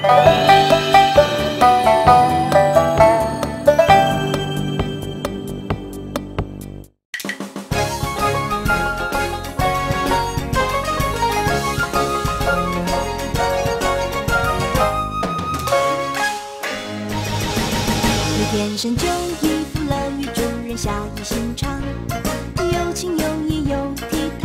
天生就一副乐于助人、侠义心肠，有情有义有倜傥。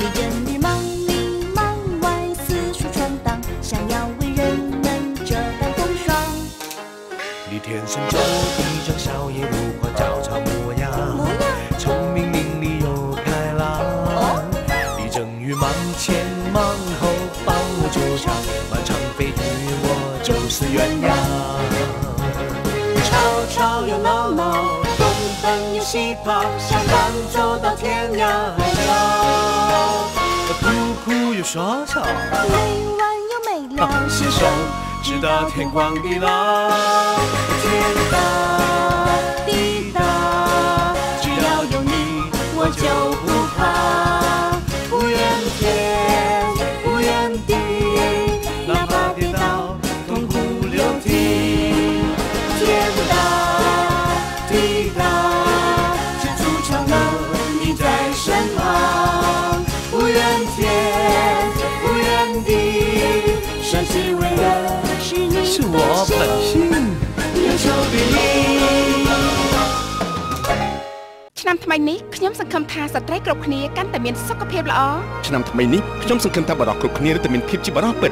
你整日忙里忙外，四处闯荡，想要为人们遮挡风霜。你天生就一张笑靥如花娇俏模样，聪明伶俐又开朗。你整日忙前忙后帮我救场，满场悲剧我就是鸳鸯。 吵吵又闹闹，东奔又西跑，相伴走到天涯海角。哭哭又笑笑，没完又没了，携手直到天荒地老。天大地大，只要有你，我就不怕。不怨天，不怨地，哪怕跌倒，痛哭流涕。 天大地大，知足常乐，你在身旁。不怨天，不怨地，舍己为人是你是我本性，有求必应。 ឆ្នាំថ្មីនេះខ្ញុំសង្ឃឹមថាស្ត្រីគ្រប់គ្នាកាន់តែមានសុខភាពល្អឆ្នាំថ្មីនេះខ្ញុំសង្ឃឹមថាបុរសគ្រប់គ្នាតែមានភាពជាបុរសពិត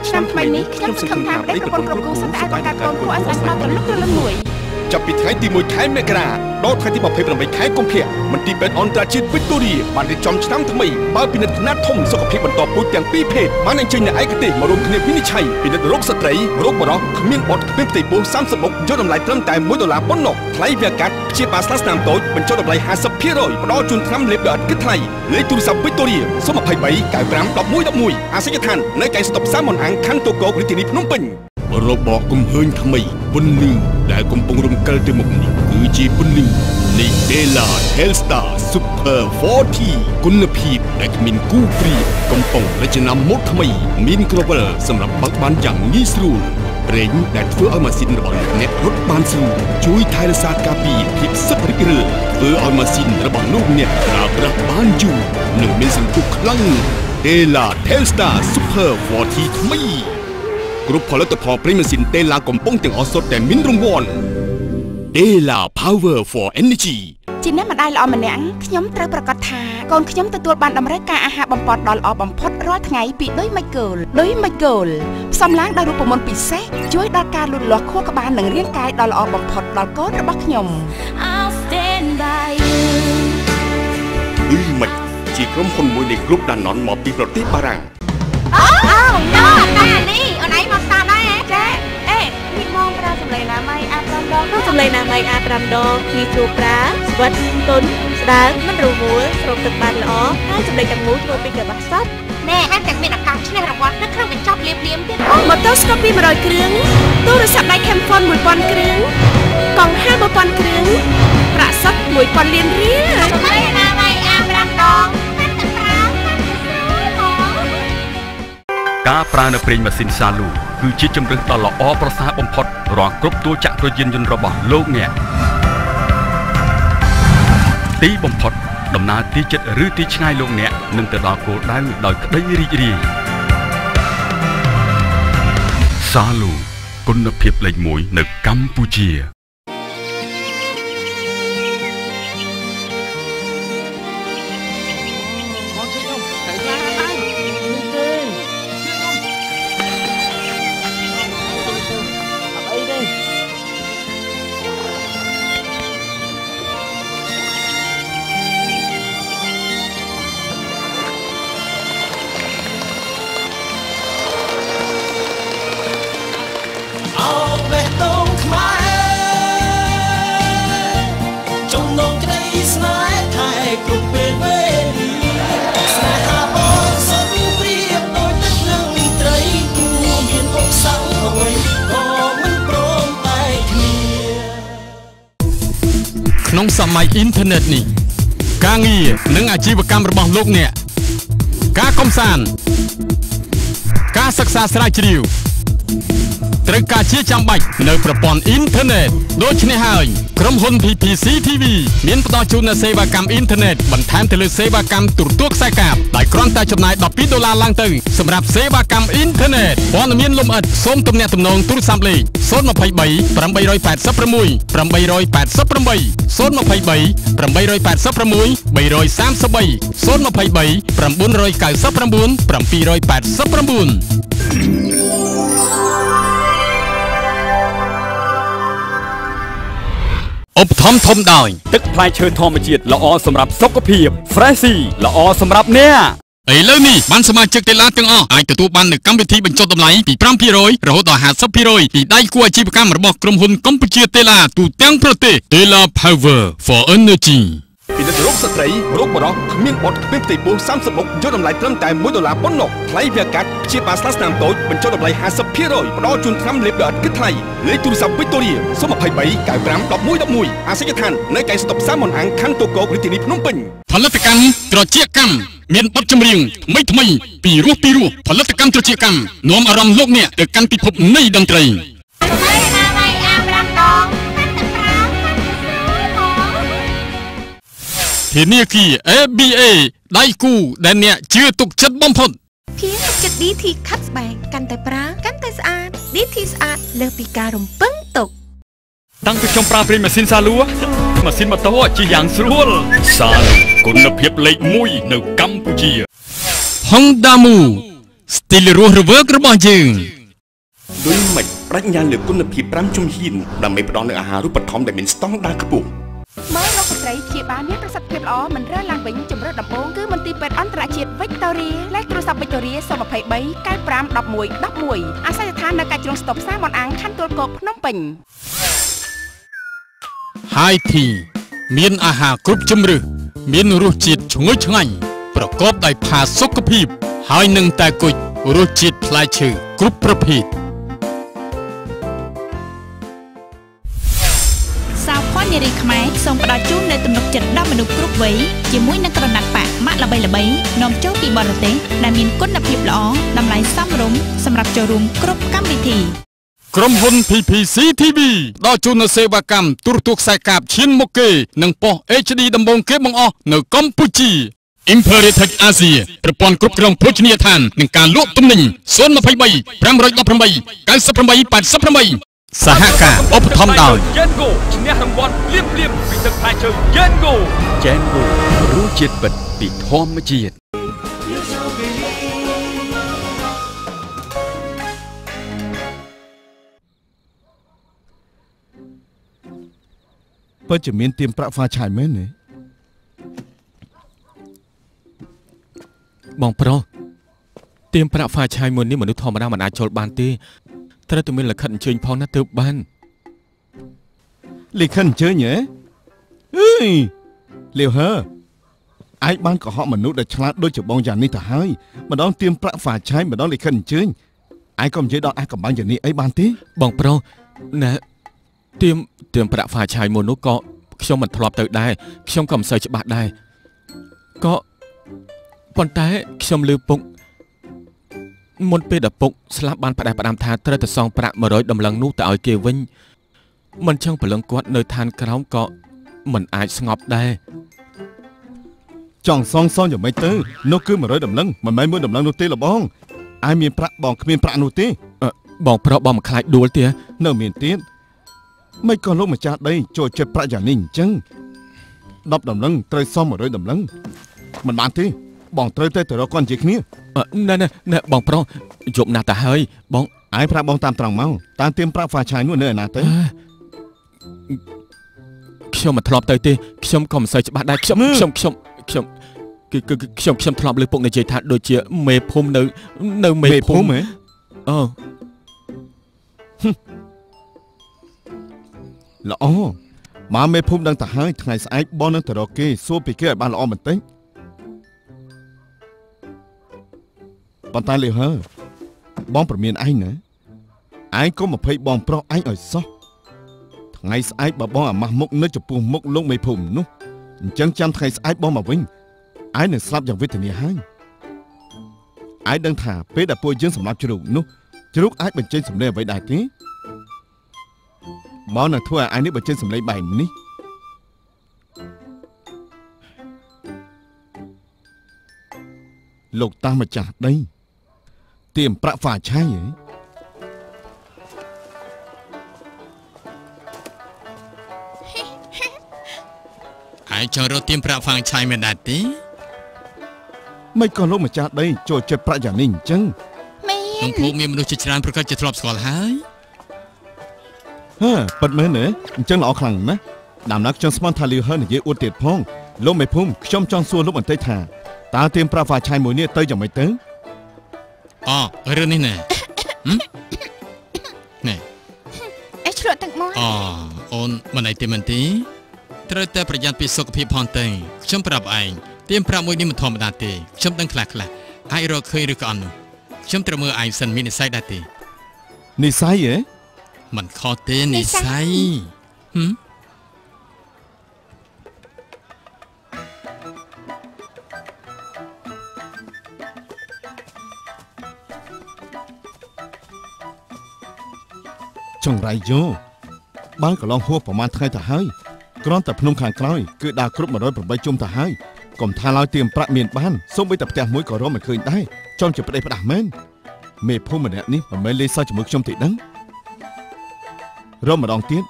ឆ្នាំថ្មីនេះខ្ញុំសង្ឃឹមថាប្តីប្រពន្ធគ្រប់គូសុទ្ធតែអាចបង្កើតកូនគួរឲ្យស្អាតដល់ត្រលុកត្រលឹងមួយ ចាប់ពីថ្ងៃទី1ខែមករាដល់ថ្ងៃទី28ខែកុម្ភៈមន្ទីរពេទ្យអន្តរជាតិវីកតូរីបានរៀបចំឆ្នាំថ្មីបើពិនិត្យខ្នាតធំសុខភាពបន្តពូជទាំងពីរភេទបានអញ្ជើញអ្នកឯកទេសមករួមគ្នាវិនិច្ឆ័យពិនិត្យរោគស្ត្រីរោគបុរសគ្មានបត់គ្មានផ្ទៃពោះ30មុខយកតម្លៃត្រឹមតែ1ដុល្លារប៉ុណ្ណោះថ្លៃវះកាត់ព្យាបាលស្លាកស្នាមតូចបញ្ចុះតម្លៃ 50% ផ្ដល់ជូនថ្នាំលេបដោយឥតគិតថ្លៃលេខទូរស័ព្ទវីកតូរី023 95 11 11អាសយដ្ឋាននៅកែងស្តុបសាមនអាំងខណ្ឌតូកោរាជធានីភ្នំពេញរបកគំហើញថ្មីពន្លឺដែលកំពុងរំកិលទៅមុខនេះគឺជាពន្លឺនៃ Dela Telstar Super 40គុណភាពដែលគ្មានគូប្រៀបកំពុងរចនាម៉ូដថ្មីមានក្រវិលសម្រាប់បើកបានយ៉ាងងាយស្រួលប្រេងដែលធ្វើឲ្យម៉ាស៊ីនរបស់លោកអ្នករត់បានស្រួលជួយថែរក្សាការពារភាពសឹករិចរិលធ្វើឲ្យម៉ាស៊ីនរបស់លោកអ្នកប្រើប្រាស់បានយូរនិងមានសន្ទុះខ្លាំង Dela Telstar Super 40ថ្មីគ្រប់ផលិតផលប្រេងម៉ាស៊ីនតេឡាកំពុងទាំងអស់សុទ្ធតែមានរង្វាន់ Dela Power for Energy ជាអ្នកម្ដាយល្អម្នាក់ខ្ញុំត្រូវប្រកាសថាកូនខ្ញុំទទួលបានតម្រូវការអាហារបំពន់ដ៏ល្អបំផុតរាល់ថ្ងៃពីឌុយម៉ាច់គោលឌុយម៉ាច់គោលផ្សំឡើងដោយរូបមន្តពិសេសជួយដល់ការលូតលាស់ខួរក្បាលនិងរាងកាយដ៏ល្អបំផុតដល់កូនរបស់ខ្ញុំ I'll stand by you ឌុយម៉ាច់ជាក្រុមហ៊ុនមួយនៃក្រុមដាណនមកពីប្រទេសបារាំងអូណ៎នេះអូនឯងមកស្តាដែរចាអេនេះមកប្រើសម្លេងណាម៉ៃអា5ដងសម្លេងណាម៉ៃអា5ដងងាយស្រួលប្រើស្វិតទន់ស្ដើងមិនរមួលស្រូបទឹកបានល្អហើយសម្លេងទាំងមូលធ្វើពីកប្បាសសុទ្ធណែថែមទាំងមានឱកាសឈ្នះរង្វាន់នៅក្នុងកញ្ចប់ភ្លាមៗទៀតម៉ូតូស្កូពី100គ្រឿងទូរស័ព្ទដៃ Camfon 1000គ្រឿងកង់ហា1000គ្រឿងប្រាក់សុទ្ធ1000លានរៀលសម្លេងណាម៉ៃអា5ដងការប្រើនៅប្រេងម៉ាស៊ីនសាលូគឺជាជម្រើសដ៏ល្អប្រសើរបំផុតរាល់គ្រប់តួចក្រយានយន្តរបស់លោកអ្នកទីបំផុតដំណើរទីជិតឬទីឆ្ងាយលោកអ្នកនឹងទៅដល់គោលដៅដោយក្តីរីករាយសាលូគុណភាពលេខ1នៅកម្ពុជា ក្នុងសម័យអ៊ីនធឺណិតនេះការងារនិងអាជីវកម្មរបស់លោកអ្នកការកំសាន្តការ ការសិក្សាស្រាវជ្រាវត្រូវការជាចាំបាច់នៅប្រព័ន្ធអ៊ីនធឺណិតដូច្នេះហើយក្រុមហ៊ុន PPC TV មានផ្ដល់ជូននូវសេវាកម្មអ៊ីនធឺណិតបន្ថែមទៅលើសេវាកម្មទូរទស្សន៍ខ្សែកាបដោយគ្រាន់តែចំណាយ$12ឡើងទៅសម្រាប់សេវាកម្មអ៊ីនធឺណិតព័ត៌មានលម្អិតសូមទំនាក់ទំនងទូរស័ព្ទលេខ023 886 888 023 886 333 023 999 789ឧបត្ថម្ភធំដោយទឹកផ្លែឈើធម្មជាតិល្អសម្រាប់សុខភាព Freshy ល្អសម្រាប់អ្នកឥឡូវនេះបានសមាជិកតេឡាទាំងអស់អាចទទួលបាននូវកម្មវិធីបញ្ចុះតម្លៃពី5%រហូតដល់50%ពីដៃគូអាជីវកម្មរបស់ក្រុមហ៊ុនកម្ពុជាតេឡាទូទាំងប្រទេស Tela Power for Energy ពិនិត្យរោគស្ត្រីរោគបរោះគ្មានបត់គ្មានផ្ទៃពោះ30មុខយកតម្លៃត្រឹមតែ$1ប៉ុណ្ណោះថ្លៃវាកាត់ព្យាបាលស្លាស្នាមតូចបញ្ចុះតម្លៃ50%ផ្ដល់ជូនថ្នាំលេបដោយឥតគិតថ្លៃលេខទូរស័ព្ទវីតូរី023 95 11 11អាសយដ្ឋាននៅកែងស្តុបសាមុនអាំងខណ្ឌតូកោរាជធានីភ្នំពេញផលិតកម្មត្រចៀកកម្មមានបទចម្រៀងថ្មីថ្មីពីរោះពីរោះផលិតកម្មត្រចៀកកម្មនាំអារម្មណ៍លោកអ្នកទៅកាន់ពិភពនៃតន្ត្រីធនាគារ ABA ដៃគូដែលអ្នកជឿទុកចិត្តបំផុតភៀងទុកចិត្ត DT ខាត់ស្បែកកាន់តែប្រើកាន់តែស្អាត DT ស្អាតលើសពីការរំពឹងទុកតាំងពីខ្ញុំប្រើប្រេងម៉ាស៊ីនសាលួម៉ាស៊ីនម៉ូតូជិះយ៉ាងស្រួលសាលគុណភាពលេខ1នៅកម្ពុជា Honda Mu ស្ទីលរស់រវើករបស់យើងដូចម៉េចប្រាជ្ញាលើគុណភាព5ជំហានដើម្បីផ្ដល់នូវអាហារូបត្ថម្ភដែលមានស្តង់ដារខ្ពស់មើលរោគស្ត្រីព្យាបាលមានប្រសិទ្ធភាពល្អមិនរើឡើងវិញជំរើសដំបូងគឺមន្ទីរពេទ្យអន្តរជាតិវិកតូរីលេខទូរស័ព្ទវិកតូរី023 95 11 11អាសយដ្ឋាននៅកាច់ជ្រុងស្តុបសាមុនអាងខណ្ឌទួលគោកភ្នំពេញ High Tea មានអាហារគ្រប់ជម្រើសមានរសជាតិឈ្ងុយឆ្ងាញ់ប្រកបដោយផាសុកភាពហើយនឹងតែគុជរសជាតិផ្លែឈើគ្រប់ប្រភេទនារីខ្មែរសូមផ្ដល់ជូននូវទំនុកចិត្តដល់មនុស្សគ្រប់វ័យជាមួយនឹងក្រណាត់ប៉ាក់ម៉ាកល្បីៗនាំចូលពីបរទេសដែលមានគុណភាពល្អតម្លៃសមរម្យសម្រាប់ចូលរួមគ្រប់កម្មវិធីក្រុមហ៊ុន PPC TV ដល់ជូននូវសេវាកម្មទូរទស្សន៍ខ្សែកាបឈានមុខគេនិងប៉ុស HD ដំបូងគេបង្អស់នៅកម្ពុជា Imperatec Asia ប្រព័ន្ធគ្រប់គ្រងភោជនីយដ្ឋាននិងការលក់ទំនិញ023 518 98 88សហការឧបត្ថម្ភដោយ Gengo ឈ្នះរង្វាន់ភ្លាមៗពីទឹកផ្លែឈើ Gengo Gengo រសជាតិពិតពីធម្មជាតិពិតជាមានទៀមប្រាក់ហ្វាឆាយមែនទេបងប្រុសទៀមប្រាក់ហ្វាឆាយមុននេះមនុស្សធម្មតាមិនអាចចូលបានទេត្រូវតែមានលិខិតអញ្ជើញផងណាទើបបានលិខិតអញ្ជើញហ៎អើយលាវហើឯងបានកុហកមនុស្សដែលឆ្លាតដូចជាបងយ៉ាងនេះទៅហើយម្ដងទៀមប្រាក់ហ្វាឆាយម្ដងលិខិតអញ្ជើញឯងក៏និយាយដល់អាកំបាំងយ៉ាងនេះអីបានទេបងប្រុសណែទៀមប្រាក់ហ្វាឆាយមុននោះក៏ខ្ញុំមិនធ្លាប់ទៅដែរខ្ញុំក៏មិនសូវច្បាស់ដែរក៏ប៉ុន្តែខ្ញុំឮពុកមុនពេលដល់ពុកស្លាប់បានផ្ដែផ្ដាំថាត្រូវតែសងប្រាក់100តម្លឹងនោះទៅឲ្យគេវិញមិនចឹងព្រលឹងគាត់នៅឋានក្រោមក៏មិនអាចស្ងប់ដែរចង់សងយ៉ាងម៉េចទៅនោះគឺ100តម្លឹងមិនមែនមួយតម្លឹងនោះទេលបងឯងមានប្រាក់បងគ្មានប្រាក់នោះទេបងប្រុសបងមិនខ្លាចដួលទេនៅមានទៀតមិនក៏លោកម្ចាស់ដីចូលចិត្តប្រាក់យ៉ាងនេះអញ្ចឹង10តម្លឹងត្រូវសង100តម្លឹងមិនបានទេបងត្រូវតែទៅរកគាត់និយាយគ្នាណែណែបងប្រុសយប់ណាស់ទៅហើយបងឯងប្រាប់បងតាមត្រង់មកតាមទៀមប្រាក់ហ្វាឆាយនោះនៅឯណាទៅខ្ញុំមិនធ្លាប់ទៅទេខ្ញុំក៏មិនសូវច្បាស់ដែរខ្ញុំខ្ញុំខ្ញុំខ្ញុំគឺខ្ញុំខ្ញុំធ្លាប់លើពុកនិយាយថាដូចជាមេភូមិនៅមេភូមិហ៎អូល្អមកមេភូមិដឹងទៅហើយថ្ងៃស្អែកបងនឹងទៅរកគេសួរពីគេឲ្យបានល្អបន្តិចប៉ុន្តែលេហើបងប្រមានឯងណាឯងកុំ20បងប្រុសឯងឲ្យសោះថ្ងៃស្អែកបើបងអាម៉ាស់មុខនៅចំពោះមុខលោកមេភូមិនោះអញ្ចឹងចាំថ្ងៃស្អែកបងមកវិញឯងនឹងស្លាប់យ៉ាងវេទនាហើយ ឯងដឹងថាពេលដែលពួកយើងសម្លាប់ជ្រូកនោះជ្រូកអាចបញ្ចេញសម្លេងអ្វីដែរទេបងនឹងធ្វើឲ្យឯងនេះបញ្ចេញសម្លេងបែបនេះលោកតាម្ចាស់ដីទៀមប្រាក់ហ្វាឆៃហ៎ឯងចង់រកទៀមប្រាក់ហ្វាឆៃមែនដែរទេមិនក៏លោកម្ចាស់ដីចូលចិត្តប្រាក់យ៉ាងនេះអញ្ចឹងមែនក្នុងភូមិមានមនុស្សជាច្រើនប្រកាសជាធ្លាប់ស្គាល់ហើយហឺពិតមែនទេអញ្ចឹងល្អខ្លាំងណាស់ដើមណាខ្ញុំស្មានថាលីហឺនិយាយអួតទៀតផងលោកមេភូមិខ្ញុំចង់សួរលោកបន្តិចថាតើទៀមប្រាក់ហ្វាឆៃមួយនេះទៅយ៉ាងម៉េចទៅអូរឿងនេះណែណែអេឆ្លក់ទឹកមាត់អូអូនមិនអីទេមិនទេត្រូវតែប្រយ័ត្នពីសុខភាពផងទៅខ្ញុំប្រាប់ឯងទៀមប្រាក់មួយនេះមិនធម្មតាទេខ្ញុំដឹងខ្លះខ្លះអាចរកឃើញឬក៏អត់នោះខ្ញុំត្រូវមើលឯងសិនមាននិស័យដែរទេនិស័យហ៎មិនខុសទេនិស័យហឹមចង្រៃយោបានកន្លងហួសប្រហែលថ្ងៃទៅហើយគ្រាន់តែភ្នំខាងក្រោយគឺដើរគ្រប់108ជុំទៅហើយកុំថាឡើយទៀមប្រាក់មានបានសូម្បីតែផ្ទះមួយក៏រកមិនឃើញដែរចំជាប្តីផ្ដាស់មែនមេភូមិម្នាក់នេះមិនមែនលេងសើចជាមួយខ្ញុំទេដឹងរកម្ដងទៀត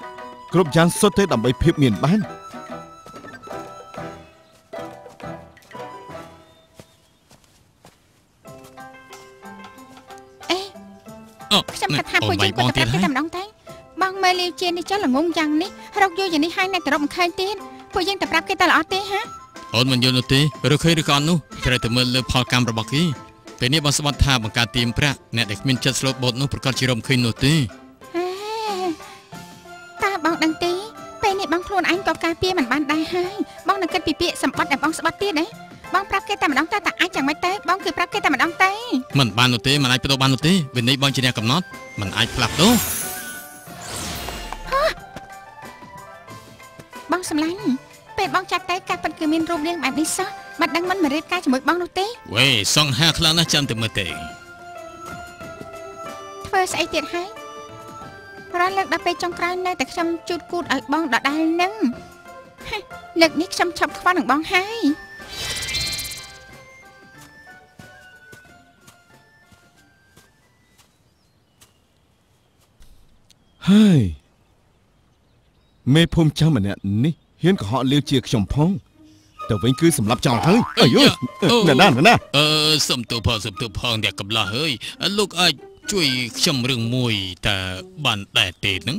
គ្រប់យ៉ាងសុទ្ធទេដើម្បីភាពមានបានអេខ្ញុំគិតថាពួកយើងគាត់ទៅប្រាប់គេតែម្ដងតែបងមេលាវជានេះចុះល្ងងយ៉ាងនេះរកយូរយ៉ាងនេះហើយនៅតែរកមិនឃើញទៀតពួកយើងទៅប្រាប់គេតែល្អទេហាអូនមិនយល់នោះទេរកឃើញឬក៏អត់នោះត្រូវតែមើលលើផលកម្មរបស់គេពេលនេះបងស្បត់ថាបង្កើតទៀមប្រាក់អ្នកដែលគ្មានចិត្តស្លូតបូតនោះប្រកាសជារកមិនឃើញនោះទេតើបងដឹងទេពេលនេះបងខ្លួនឯងក៏ការពារមិនបានដែរហើយបងនឹងគិតពីពាក្យសម្បត្តិដែលបងស្បត់ទៀតទេបងប្រាប់គេតែម្ដងតែអាចយ៉ាងម៉េចទេបងគឺប្រាប់គេតែម្ដងទេមិនបាននោះទេមិនអាចបដូរបាននោះទេវិន័យបងជាអ្នកកំណត់មិនអាចផ្លាស់ប្ដូរបងសម្លាញ់ពេលបងចាប់តែការពិតគឺមានរូបរាងបែបនេះសោះបាត់ដឹងមិនរៀបការជាមួយបងនោះទេវេសង្ហាខ្លាំងណាស់ចាំតែមើលទេធ្វើស្អីទៀតហើយរាល់លើកដល់ពេលចុងក្រោយនៅតែខ្ញុំជូតគូតឲ្យបងដដែលនឹងលើកនេះខ្ញុំឈប់ខ្វល់នឹងបងហើយហើយមេភូមិចាំម្នាក់នេះហ៊ានកុហកលាវជាខ្ញុំផងទៅវិញគឺសម្លាប់ចោលហើយអើយណាណាណាសុំទោសផងសុំទោសផងអ្នកកំឡោះហើយលោកអាចជួយខ្ញុំរឿងមួយតើបានដែរទេនឹង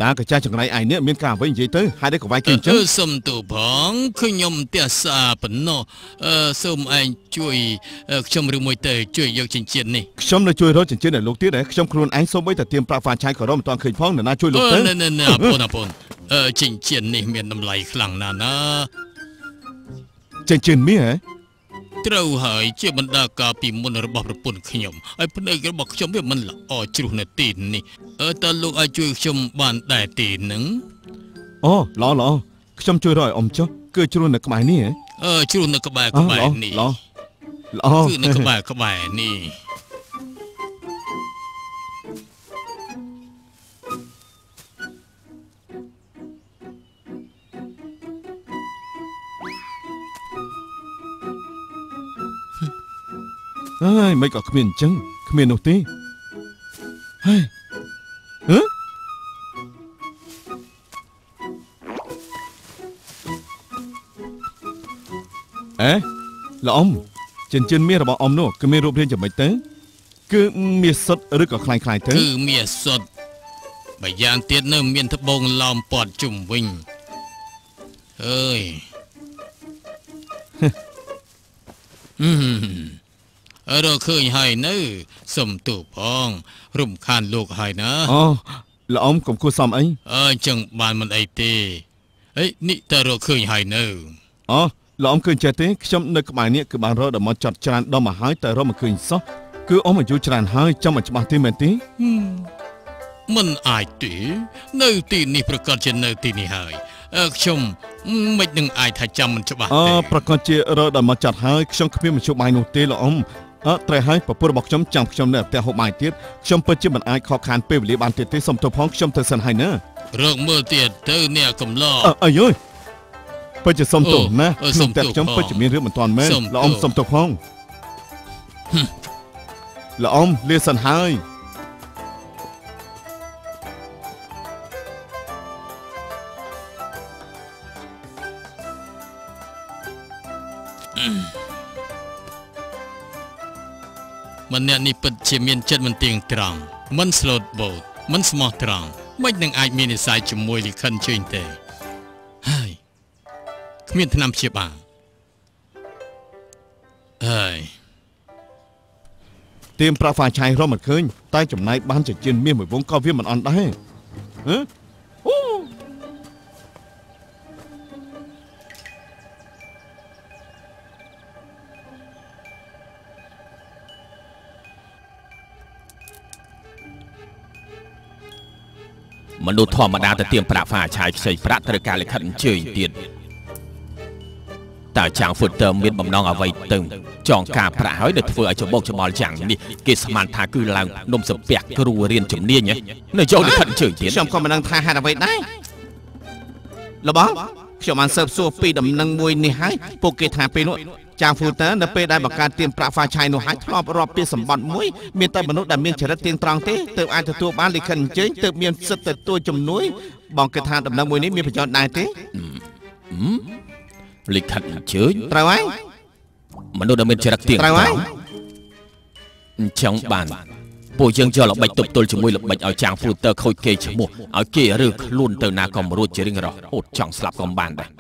តាកាចាចង្រៃឯងនេះមានការអ្វីនិយាយទៅហើយได้ក៏វាយគេអញ្ចឹងសុំទោសផងខ្ញុំផ្ទះសាប៉ុណ្ណោះសូមឯងជួយខ្ញុំរឿងមួយទៅជួយយកចិញ្ចៀននេះខ្ញុំនៅជួយរកចិញ្ចៀនឲ្យលោកទៀតដែរខ្ញុំខ្លួនឯងសូម្បីតែទៀមប្រាក់ហ្វាឆៃក៏រកមិនទាន់ឃើញផងនរណាជួយលោកទៅណែណែអពូនអពូនចិញ្ចៀននេះមានតម្លៃខ្លាំងណាស់ណាចិញ្ចៀនមាសហ៎ត្រូវហើយជាបណ្ដាការពីមុនរបស់ប្រពន្ធខ្ញុំហើយភ្នែករបស់ខ្ញុំវាមិនល្អជ្រុះនៅទីនេះតើលោកអាចជួយខ្ញុំបានដែរទីនឹងអូល្អល្អខ្ញុំជួយរកឲ្យអ៊ំចុះគឺជ្រុះនៅក្បែរនេះហ៎ជ្រុះនៅក្បែរក្បែរនេះល្អល្អគឺនៅក្បែរក្បែរនេះអើយមិនក៏គ្មានអញ្ចឹងគ្មាននោះទេហើយហឺអេល្អអ៊ំចិញ្ចៀនមាសរបស់អ៊ំនោះគឺមានរូបរាងយ៉ាងម៉េចទៅគឺមាសសុទ្ធឬក៏คล้ายៗទៅគឺមាសសុទ្ធបើយ៉ាងទៀតនៅមានត្បូងឡោមព័ទ្ធជុំវិញអើយរកឃើញហើយនៅសុំទោសផងរំខានលោកហើយណាអូល្អអ៊ំកុំគួរសមអីអញ្ចឹងបានមិនអីទេអីនេះតើរកឃើញហើយនៅអូល្អអ៊ំឃើញចេះទេខ្ញុំនៅក្បែរនេះគឺបានរកដល់មកចត់ច្រើនដល់មកហើយតែរកមិនឃើញសោះគឺអ៊ំអាយុច្រើនហើយចាំមិនច្បាស់ទេមែនទេមិនអាចទេនៅទីនេះប្រកាសជានៅទីនេះហើយខ្ញុំមិននឹងអាចថាចាំមិនច្បាស់ទេប្រកាសជារកដល់មកចាត់ហើយខ្ញុំគ្មានមធ្យោបាយនោះទេល្អអ៊ំ ត្រូវហើយប្រពន្ធរបស់ខ្ញុំចាំខ្ញុំនៅផ្ទះហូបបាយទៀតខ្ញុំពិតជាមិនអាចខកខានពេលវេលាបានទៀតទេសូមទោសផងខ្ញុំទៅសិនហើយណារកមើលទៀតទៅអ្នកកំឡអើយពិតជាសូមទោសណាខ្ញុំតែខ្ញុំពិតជាមានរឿងមិនទាន់មែនល្អអ៊ំសូមទោសផងល្អអ៊ំលាសិនហើយម្នាក់នេះពិតជាមានចិត្តមិនទៀងត្រង់មិនស្លូតបូតមិនស្មោះត្រង់មិននឹងអាចមាននិស្ស័យជាមួយលិខិនជើញទេហើយគ្មានថ្នាំព្យាបាលហើយទៀមប្រាក់ហ្វាឆៃរកមិនឃើញតែចំណែកបានចិញ្ចៀនមាសមួយវងក៏វាមិនអន់ដែរហ៎អូមនុស្សធម្មតាទៅទៀមប្រាក់ហ្វាឆាយខ្ចីប្រាក់ត្រូវការលិខិតអញ្ជើញទៀតតើចាងហ្វូទ័រមានបំណងអ្វីទៅចងការប្រាក់ហើយនៅធ្វើឲ្យច្បោកច្បល់យ៉ាងនេះគេស្មានថាគឺឡើងនំសំពះគ្រូរៀនជំនាញនៅយកលិខិតអញ្ជើញទៀតខ្ញុំក៏មិនដឹងថាហេតុអ្វីដែរលបងខ្ញុំបានស៊ើបសួរពីដំណឹងមួយនេះហើយពួកគេថាពេលនោះចាងហ្វូទ័រនៅពេលដែលបង្កើតទៀមប្រាក់ហ្វាឆាយនោះហើយធ្លាប់រាប់ពីសម្បត្តិមួយមានតែមនុស្សដែលមានចរិតទៀងត្រង់ទេទើបអាចទទួលបានលិខិតអញ្ជើញទើបមានសិទ្ធិទទួលជំនួយបងគិតថាដំណឹងមួយនេះមានប្រយោជន៍ដែរទេលិខិតអញ្ជើញត្រូវហើយមនុស្សដែលមានចរិតទៀងត្រង់អញ្ចឹងបានពួកយើងយកល្បិចទប់ទល់ជាមួយល្បិចឲ្យចាងហ្វូទ័រខូចគេឈ្មោះឲ្យគេរើខ្លួនទៅណាក៏មិនរួចជារៀងរហូតចង់ស្លាប់ក៏បានដែរ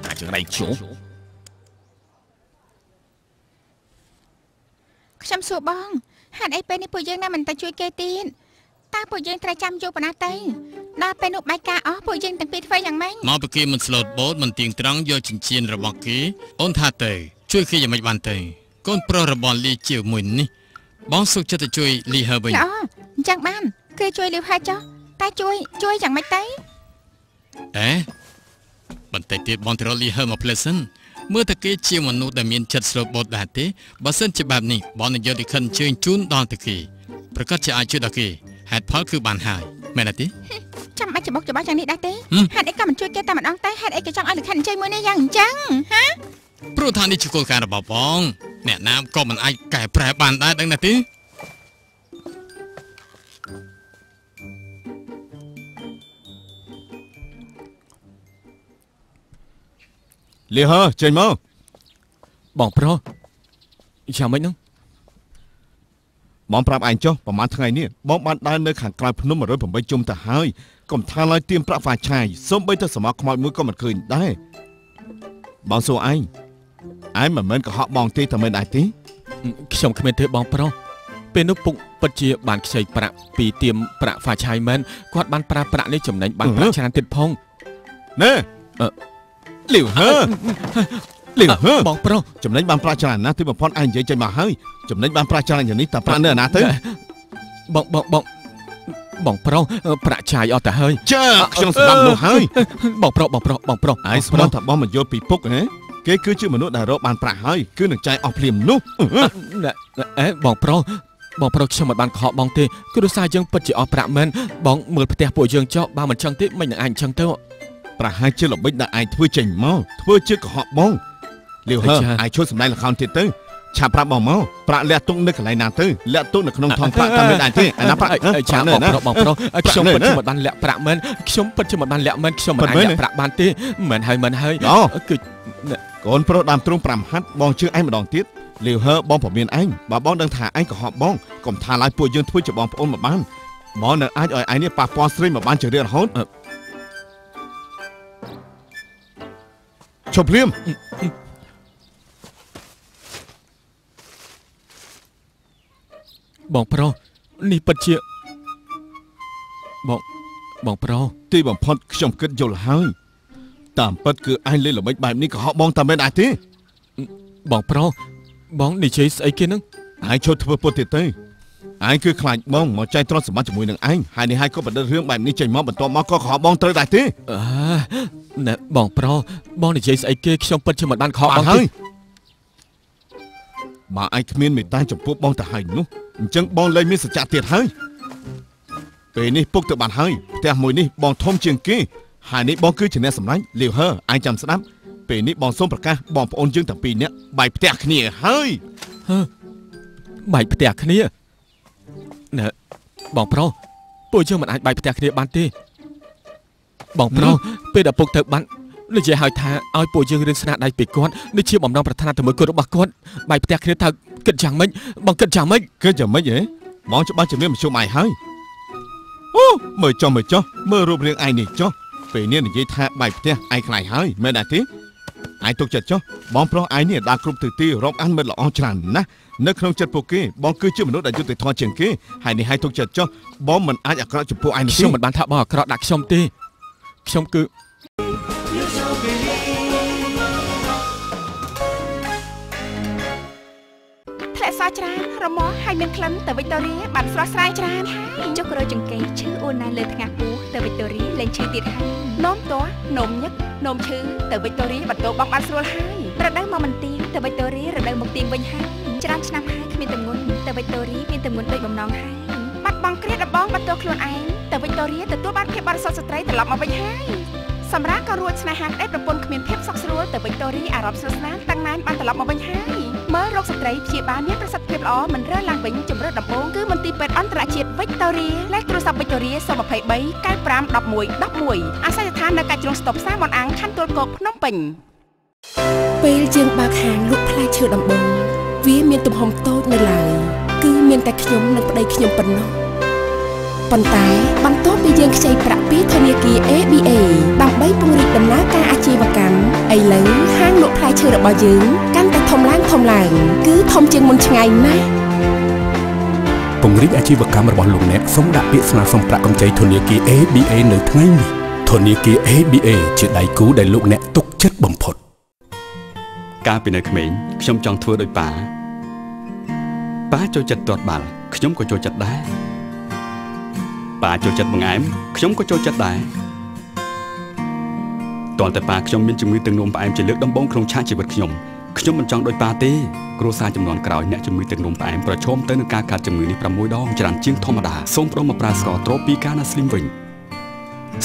អាចរៃជុំខ្ញុំសួរបងហេតុអីពេលនេះពួកយើងណាមិនទៅជួយគេទៀតតើពួកយើងត្រូវចាំយកប៉ុណ្ណាទៅដល់ពេលនោះបាយការអស់ពួកយើងទាំងពីរធ្វើយ៉ាងម៉េចមកពីគេមិនស្លូតបូតមិនទៀងត្រង់យកចិញ្ចៀនរបស់គេអូនថាទៅជួយគេយ៉ាងម៉េចបានទៅកូនប្រុសរបស់លីជាមួយនេះបងសុខចិត្តទៅជួយលីហើវិញល្អអញ្ចឹងបានគឺជួយលីហើចុះតែជួយយ៉ាងម៉េចទៅអេបន្តិចទៀតបងទៅរកលីហើមកផ្លែសិនមើលតែគេជាមនុស្សដែលមានចិត្តស្លូតបូតដែរទេបើសិនជាបែបនេះបងនឹងយកលិខិតជើញជូនដល់ទៅគេប្រកាសជាអាចជួយដល់គេហេតុផលគឺបានហើយមែនទេចាំបាច់ច្បុកច្បល់យ៉ាងនេះដែរទេហេតុអីក៏មិនជួយគេតែម្ដងតែហេតុអីគេចង់ឲ្យលិខិតអញ្ជើញមួយនេះយ៉ាងអញ្ចឹងហាព្រោះថានេះជាគោលការណ៍របស់បងអ្នកណាក៏មិនអាចកែប្រែបានដែរដឹងណាទេលីហើចេញមកបងប្រុសយ៉ាងម៉េចហ្នឹងបងប្រាប់ឯងចុះប្រហែលថ្ងៃនេះបងបានដើរនៅខាងក្រៅភ្នំ108ជុំទៅហើយកុំថាឡើយទៀមប្រាក់ហ្វាឆាយសូម្បីតែសមោខ្មោចមួយក៏មិនឃើញដែរបងសួរឯងឯងមិនមែនកុហកបងទេតែមិនដែរទេខ្ញុំគ្មានទេបងប្រុសពេលនោះពុកពិតជាបានខ្ចីប្រាក់ពីទៀមប្រាក់ហ្វាឆាយមែនគាត់បានប្រើប្រាក់នេះចំណេញបានប្រាក់ច្រើនទៀតផងណែលីវហើលីវហើបងប្រុសចំណេញបានប្រាក់ច្រើនណាស់ទីបំផុតឯងនិយាយចេញមកហើយចំណេញបានប្រាក់ច្រើនយ៉ាងនេះតើប្រាក់នៅឯណាទៅបងបងបងបងប្រុសប្រាក់ចាយអស់ទៅហើយចាខ្ញុំសម្រាប់នោះហើយបងប្រុសបងប្រុសបងប្រុសឯងស្មានថាបងមិនយល់ពីពុកហ៎គេគឺជាមនុស្សដែលរកបានប្រាក់ហើយគឺនឹងចាយអស់ភ្លាមនោះអេបងប្រុសបងប្រុសខ្ញុំមិនបានកុហកបងទេគ្រួសារយើងពិតជាអស់ប្រាក់មែនបងមើលផ្ទះពួកយើងចុះបើមិនចឹងទេមិននឹងអាចចឹងទៅប្រហែលជាល្បិចដែលឯងធ្វើចេញមកធ្វើជាកុហកបងលីវហើឯងជួយសម្ដែងល្ខោនទៀតទៅឆាប់ប្រាប់បងមកប្រាក់លាក់ទុកនៅកន្លែងណាទៅលាក់ទុកនៅក្នុងថងប្រាក់តាមមិនដែរទេអាណាប្រាក់ឆាប់បងប្រុសបងប្រុសខ្ញុំពិតជាមិនបានលាក់ប្រាក់មែនខ្ញុំពិតជាមិនបានលាក់មែនខ្ញុំមិនអាចលាក់ប្រាក់បានទេមិនហើយមិនហើយគឺកូនប្រុសដើមទ្រូង5ហាត់បងជឿឯងម្ដងទៀតលីវហើបងព្រមានឯងបើបងដឹងថាឯងកុហកបងកុំថាឡើយពួកយើងធ្វើជាបងប្អូនមកបានបងនៅអាចឲ្យឯងនេះប៉ះពាល់ស្រីមកបានជារៀងរហូតឈប់ភ្លាមបងប្រុសនេះពិតជាបងប្រុសទីបំផុតខ្ញុំគិតយល់ហើយតាមពិតគឺឯងលេងល្បិចបែបនេះកុហកបងតាមមែនអាចទេបងប្រុសបងនិយាយស្អីគេនឹងឯងចូលធ្វើពុតទៀតទេ ឯងគឺខ្លាចបងមកចែកទ្រព្យសម្បត្តិជាមួយនឹងឯងហើយនេះហើយក៏បណ្ឌិតរឿងបែបនេះចេញមកបន្ទាប់មកក៏ខកបងត្រូវដែរទេណែបងប្រុសបងនិយាយស្អីគេខ្ញុំពិតជាមិនបានខកបងទេបើឯងគ្មានមេត្តាចំពោះបងទៅហើយនោះអញ្ចឹងបងលែងមានសច្ចៈទៀតហើយពេលនេះពុកទៅបានហើយផ្ទះមួយនេះបងធំជាងគេហើយនេះបងគឺជាអ្នកសម្លាញ់លាវហឺឯងចាំស្ដាប់ពេលនេះបងសូមប្រកាសបងប្អូនយើងទាំងពីរនាក់បែកផ្ទះគ្នាហើយបែកផ្ទះគ្នាណែបងប្រុសពួកយើងមិនអាចបែកផ្ទះគ្នាបានទេបងប្រុសពេលដែលពុកទៅបាននិយាយឲ្យថាឲ្យពួកយើងរៀនស្នាដៃពីគាត់នេះជាបំណងប្រាថ្នាទៅមួយគត់របស់គាត់បែកផ្ទះគ្នាថាគិតយ៉ាងម៉េចបងគិតយ៉ាងម៉េចគិតយ៉ាងម៉េចហ៎បងច្បាស់ជាមានមធ្យោបាយហើយអូមើលចុះមើលចុះមើលរូបរាងឯងនេះចុះពេលនេះនិយាយថាបែកផ្ទះឯងខ្លាចហើយមែនដែរទេឯងទុកចិត្តចុះបងប្រុសឯងនេះដើរគ្រប់ទិសទីរាប់អានមិត្តល្អច្រើនណាស់នៅក្នុងចិត្តពួកគេបងគឺជាមនុស្សដែលយុត្តិធម៌ជាងគេហើយនេះឲ្យទុកចិត្តចុះបងមិនអាចអាក្រក់ចំពោះឯងទេខ្ញុំមិនបានថាបងអាក្រក់ដាក់ខ្ញុំទេខ្ញុំគឺធ្លាក់សច្រើនរមាស់ហើយមានក្លិនទៅវិកតូរីបានស្រស់ស្រាយច្រើនហើយចុករចង្កេះឈឺអួនណាស់លើថ្ងាសពោះទៅវិកតូរីលែងឈឺទៀតហើយនោមទាស់នោមញឹកនោមឈឺទៅវិកតូរីបន្ទោបងបានស្រួលហើយរដូវមកមិនទៀងទៅវិកតូរីរដូវមកទៀងវិញហើយច្រើនឆ្នាំហើយគ្មានទម្ងន់ទៅវិកតូរីមានទម្ងន់ដូចបំណងហើយបាត់បង់គ្រាដំបងបន្ទោខ្លួនឯងទៅវិកតូរីទទួលបានភាពបរិសុទ្ធស្ត្រីត្រឡប់មកវិញហើយសម្រាប់ក៏រួចស្នេហាក្តីប្រពន្ធគ្មានភាពសុខស្រួលទៅវិកតូរីអារម្មណ៍ស្និទ្ធស្នាលតាំងណែនបានត្រឡប់មកវិញហើយមើលរោគស្ត្រីព្យាបាលមានប្រសិទ្ធភាពល្អមិនរើឡើងវិញជំរឿនដំបូងគឺមន្ទីរពេទ្យអន្តរជាតិវិកតូរីលេខទូរស័ព្ទវិកតូរី023 95 11 11អាសយដ្ឋាននៅកាច់ជ្រុងស្តុបផ្សារមនអាងខណ្ឌទួលគោកភ្នំពេញពេលយើងបើកហាងលក់ផ្លែឈើដំបូងវាមានទំហំតូចនៅឡើយគឺមានតែខ្ញុំនិងប្តីខ្ញុំប៉ុណ្ណោះប៉ុន្តែបន្ទាប់ពីយើងខ្ចីប្រាក់ពីធនាគារ ABA ដើម្បីពង្រីកដំណើរការអាជីវកម្មឥឡូវហាងលក់ផ្លែឈើរបស់យើងកាន់តែធំឡើងធំឡើងគឺធំជាងមុនឆ្ងាយណាស់ពង្រីកអាជីវកម្មរបស់លោកអ្នកសូមដាក់ពាក្យស្នើសុំប្រាក់កម្ចីធនាគារ ABA នៅថ្ងៃនេះធនាគារ ABA ជាដៃគូដែលលោកអ្នកទុកចិត្តបំផុតកាលពីនៅក្មេងខ្ញុំចង់ធ្វើដូចប៉ាប៉ាចូលចិត្តទាត់បាល់ខ្ញុំក៏ចូលចិត្តដែរប៉ាចូលចិត្តបង្អែមខ្ញុំក៏ចូលចិត្តដែរទាល់តែប៉ាខ្ញុំមានជំងឺទឹកនោមផ្អែមជាលើកដំបូងក្នុងឆាកជីវិតខ្ញុំខ្ញុំមិនចង់ដូចប៉ាទេគ្រួសារចំនួនក្រោយអ្នកជំងឺទឹកនោមផ្អែមប្រឈមទៅនឹងការកើតជំងឺនេះ6ដងច្រើនជាងធម្មតាសូមព្រមមកប្រើស្ករត្រូពីកាណាស្លីមវិញ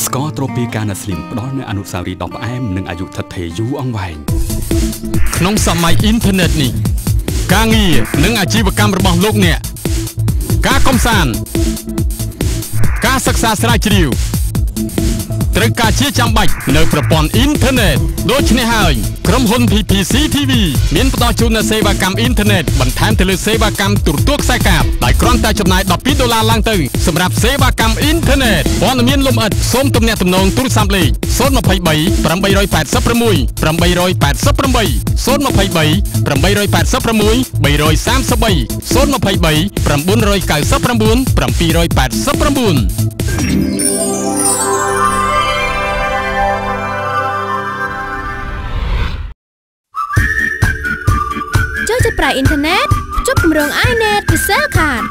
ស្ករត្រូពីកាណាស្លីមផ្ដល់នូវអនុស្សាវរីយ៍ដ៏ផ្អែមនិងអាយុថិតថេរយូរអង្វែងក្នុងសម័យអ៊ីនធឺណិតនេះការងារនិងអាជីវកម្មរបស់លោកអ្នកការកំសាន្តការសិក្សាស្រាវជ្រាវត្រូវការជាចាំបាច់នៅប្រព័ន្ធអ៊ីនធឺណិតដូច្នេះហើយក្រុមហ៊ុន PPC TV មានផ្ដល់ជូននូវសេវាកម្មអ៊ីនធឺណិតបន្ថែមទៅលើសេវាកម្មទូរទស្សន៍ខ្សែកាបដោយគ្រាន់តែចំណាយ$12ឡើងទៅសម្រាប់សេវាកម្មអ៊ីនធឺណិតព័ត៌មានលម្អិតសូមទំនាក់ទំនងទូរស័ព្ទលេខ023 886 888 023 886 333 023 999 789ចូលចិត្តប្រើអ៊ីនធឺណិតភ្ជាប់គម្រោង iNet ពី Cellcard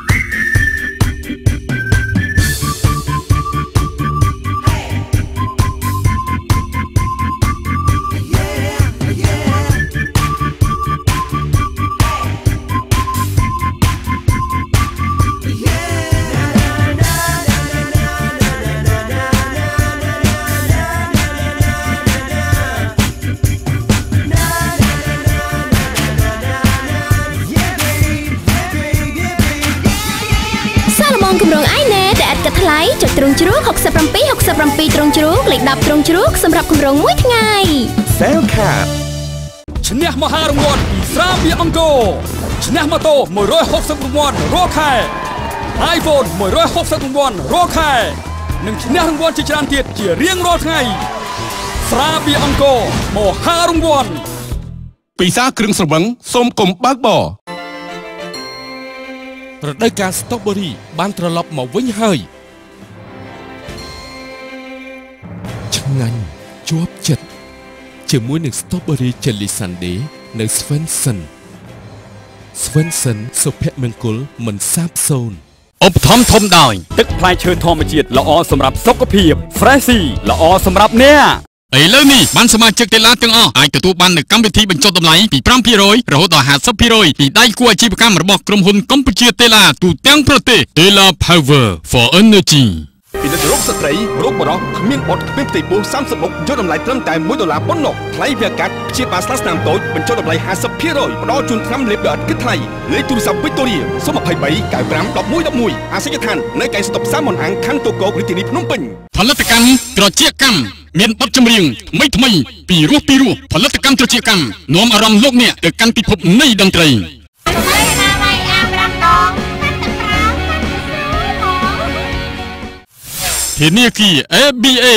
គម្រោង iNet ដែលឥតគិតថ្លៃចុចទ្រុងជ្រូក67 67ទ្រុងជ្រូកលេខ10ទ្រុងជ្រូកសម្រាប់គម្រោងមួយថ្ងៃ Cellcard ឈ្នះមហារង្វាន់ពីស្រាបៀរអង្គរឈ្នះម៉ូតូ160រង្វាន់រាល់ខែ iPhone 160រង្វាន់រាល់ខែនិងឈ្នះរង្វាន់ជាច្រើនទៀតជារៀងរាល់ថ្ងៃស្រាបៀរអង្គរមហារង្វាន់ពិសាគ្រឿងស្រវឹងសូមកុំបើកបររដូវកាលស្ទ្រូប៊េរីបានត្រឡប់មកវិញហើយឆ្ងាញ់ជាប់ចិត្តជាមួយនឹងស្ទ្រូប៊េរី Jelly Sundae នៅ Swenson Swenson សុភមង្គលមិនសាបសូន្យ ឧបត្ថម្ភធំដោយទឹកផ្លែឈើធម្មជាតិល្អសម្រាប់សុខភាព Freshy ល្អសម្រាប់អ្នកឥឡូវនេះបានសមាជិកតេឡាទាំងអស់អាចទទួលបាននូវកម្មវិធីបញ្ចុះតម្លៃពី 5% រហូតដល់ 50% ពីដៃគូអាជីវកម្មរបស់ក្រុមហ៊ុនកម្ពុជាតេឡាទូទាំងប្រទេស Tela Power for Energy ពិនិត្យរោគស្ត្រីរោគបុរសគ្មានបត់គ្មានផ្ទៃពោះ30មុខយកតម្លៃត្រឹមតែ1ដុល្លារប៉ុណ្ណោះថ្លៃវាកាត់ព្យាបាលស្លាស្នាមតូចបញ្ចុះតម្លៃ 50% ផ្ដល់ជូនថ្នាំលេបដោយឥតគិតថ្លៃលេខទូរស័ព្ទវីតូរី023 95 11 11អាសយដ្ឋាននៅកែងស្តុបសាមនអាំងខណ្ឌតូកោរាជធានីភ្នំពេញផលិតកម្មត្រចៀកកម្មមានបទចម្រៀងថ្មីថ្មីពីរោះពីរោះផលិតកម្មត្រចៀកកម្មនាំអារម្មណ៍លោកអ្នកទៅកាន់ពិភពនៃតន្ត្រីធនាគារ ABA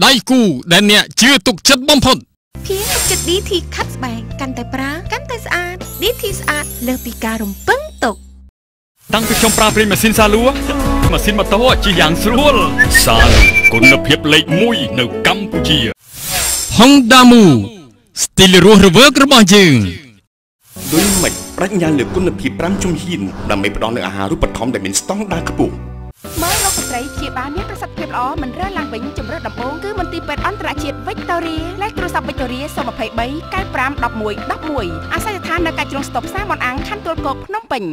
ដៃគូដែលអ្នកជឿទុកចិត្តបំផុតភៀងទុកចិត្ត DT ខាត់ស្បែកកាន់តែប្រើកាន់តែស្អាត DT ស្អាតលើសពីការរំពឹងទុកតាំងពីខ្ញុំប្រើប្រេងម៉ាស៊ីនសាលួម៉ាស៊ីនម៉ូតូជិះយ៉ាងស្រួលសាលូគុណភាពលេខ1នៅកម្ពុជា Honda Move ស្ទីលរស់រវើករបស់យើងដូចមិនប្រាជ្ញាលើគុណភាព5ជំហានដើម្បីផ្ដល់នូវអាហារូបត្ថម្ភដែលមានស្តង់ដារខ្ពស់មើលលោកស្ត្រីព្យាបាលមានប្រសិទ្ធភាពល្អមិនរើឡើងវិញជំរើសដំបូងគឺមន្ទីរពេទ្យអន្តរជាតិវិកតូរីលេខទូរស័ព្ទវិកតូរី023 95 11 11អាសយដ្ឋាននៅកាច់ជ្រុងស្តុបសាមនអាំងខណ្ឌទួលគោកភ្នំពេញ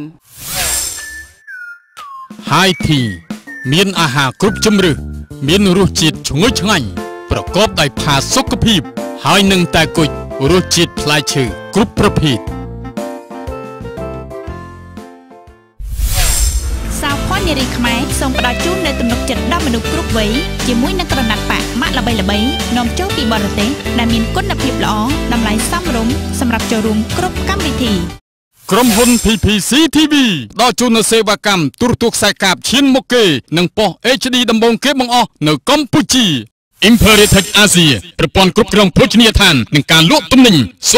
High Tea មានអាហារគ្រប់ជម្រើសមានរសជាតិឈ្ងុយឆ្ងាញ់ប្រកបដោយផាសុកភាពហើយនឹងតែគុជរសជាតិផ្លែឈើគ្រប់ប្រភេទនារីខ្មែរសូមផ្ដល់ជូននូវទំនុកចិត្តដល់មនុស្សគ្រប់វ័យជាមួយនឹងក្រណាត់ប៉ាក់ម៉ាកល្បីៗនាំចូលពីបរទេសដែលមានគុណភាពល្អតម្លៃសមរម្យសម្រាប់ចូលរួមគ្រប់កម្មវិធីក្រុមហ៊ុន PPC TV ដល់ជូននូវសេវាកម្មទូរទស្សន៍ខ្សែកាបឈានមុខគេនិងប៉ុស្តិ៍ HD ដំបូងគេបង្អស់នៅកម្ពុជា Imperial Tech Asia ប្រព័ន្ធគ្រប់គ្រងភោជនីយដ្ឋាននិងការលក់ទំនិញ023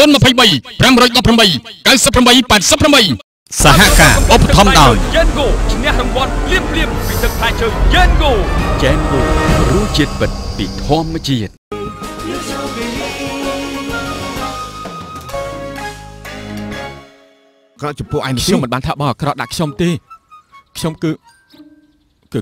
518 98 88សហការឧបត្ថម្ភដោយ Yengo ឈ្នះរង្វាន់ភ្លាមៗពីទឹកផ្លែឈើ Yengo Yengo រសជាតិពិតពីធម្មជាតិក្រក់ចំពោះឯងខ្ញុំមិនបានថាបងអាក្រក់ដាក់ខ្ញុំទេខ្ញុំគឺ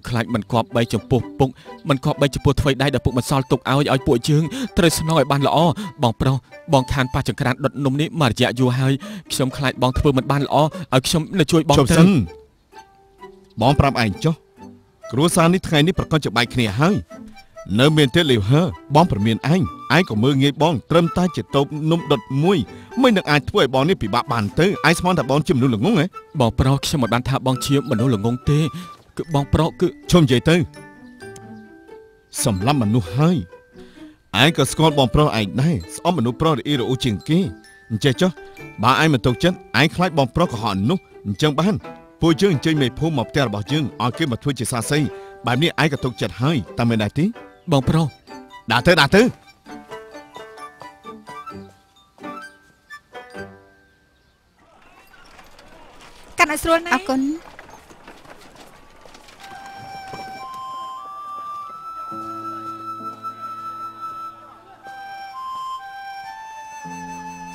ខ្លាចមិនគប្បីចំពោះពុកមិនគប្បីចំពោះថ្វីដៃដែលពុកមិនសល់ទុកឲ្យពួកយើងត្រូវស្នងឲ្យបានល្អបងប្រុសបងខានប៉ះចង្ក្រានដុតនំនេះមួយរយៈយូរហើយខ្ញុំខ្លាចបងធ្វើមិនបានល្អឲ្យខ្ញុំនៅជួយបងទៅបងប្រាប់ឯងចុះគ្រួសារនេះថ្ងៃនេះប្រកាសជាបែកគ្នាហើយនៅមានទៀតលីវហឺបងប្រមានឯងឯងក៏មើលងាយបងត្រឹមតែជាតូបនំដុតមួយមិននឹងអាចធ្វើឲ្យបងនេះពិបាកបានទៅឯងស្មានថាបងជាមនុស្សល្ងងហ៎បងប្រុសខ្ញុំមិនបានថាបងជាមនុស្សល្ងងទេគឺបងប្រុសគឺឈុំនិយាយទៅសម្រាប់មនុស្សហើយឯងក៏ស្គាល់បងប្រុសឯងដែរស្អប់មនុស្សប្រុសរអ៊ីរអ៊ូជាងគេអញ្ចេះចុះបើឯងមិនទុកចិត្តឯងខ្លាចបងប្រុសកុហកនោះអញ្ចឹងបានពួកយើងអញ្ជើញមេភូមិមកផ្ទះរបស់យើងឲ្យគេមកធ្វើជាសាសីបែបនេះឯងក៏ទុកចិត្តហើយតែមិនដែរទេបងប្រុសដាក់ទៅដាក់ទៅកាន់ឲ្យស្រួលណាអរគុណ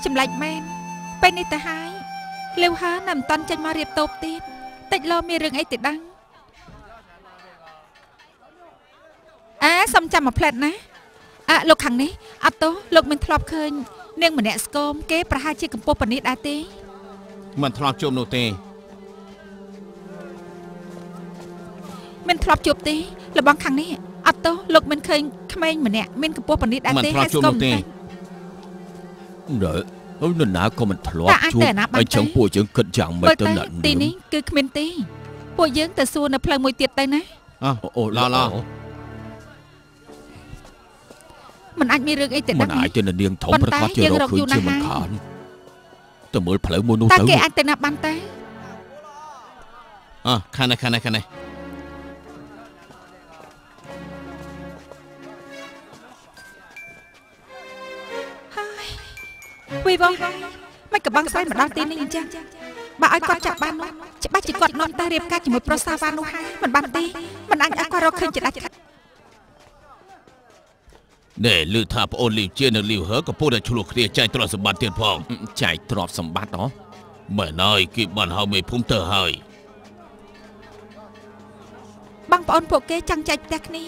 ចម្លែកមែនពេលនេះទៅហើយលាវហើនៅមិនតន់ចេញមករៀបតូបទៀតតិចលោមានរឿងអីទៅដឹងអើសុំចាំមួយផ្លែតណាអើលោកខាងនេះអត់ទោសលោកមិនធ្លាប់ឃើញនាងម្នាក់ស្គមគេប្រហែលជាកម្ពស់ប៉នេះដែរទេមិនធ្លាប់ជួបនោះទេមិនធ្លាប់ជួបទេលបងខាងនេះអត់ទោសលោកមិនឃើញក្មេងម្នាក់មានកម្ពស់ប៉នេះដែរទេមិនធ្លាប់ជួបនោះទេនរណាក៏មិនធ្លាប់ជួបហើយចឹងពួកយើងគិតយ៉ាងម៉េចទៅណាទីនេះគឺគ្មានទេពួកយើងទៅសួរនៅផ្លូវមួយទៀតទៅណាអូឡឡមិនអាចមានរឿងអីទៅមិនអាចទេនាងធំប្រកាសជារកឃើញជាមិនខានទៅមើលផ្លូវមួយនោះទៅតើគេអាចទៅណាបានទេអើខាងនេះខាងនេះខាងនេះវីវមិនក៏បងស្រីមកដល់ទីនេះអញ្ចឹងបើឲ្យគាត់ចាប់បាននោះច្បាស់ជាគាត់នាំតែរៀបការជាមួយប្រុសសាវ៉ានោះហើយមិនបានទេមិនអាចឲ្យគាត់រកឃើញជាដាច់ខាត នេះឮថាប្អូនលីវជានិងលីវហឺកំពុងតែឆ្លោះគ្នាចែកទ្រព្យសម្បត្តិទៀតផងចែកទ្រព្យសម្បត្តិហ៎មែនហើយគេបានហៅមេភូមិទៅហើយ បងប្អូនពួកគេចង់ចែកផ្ទះគ្នា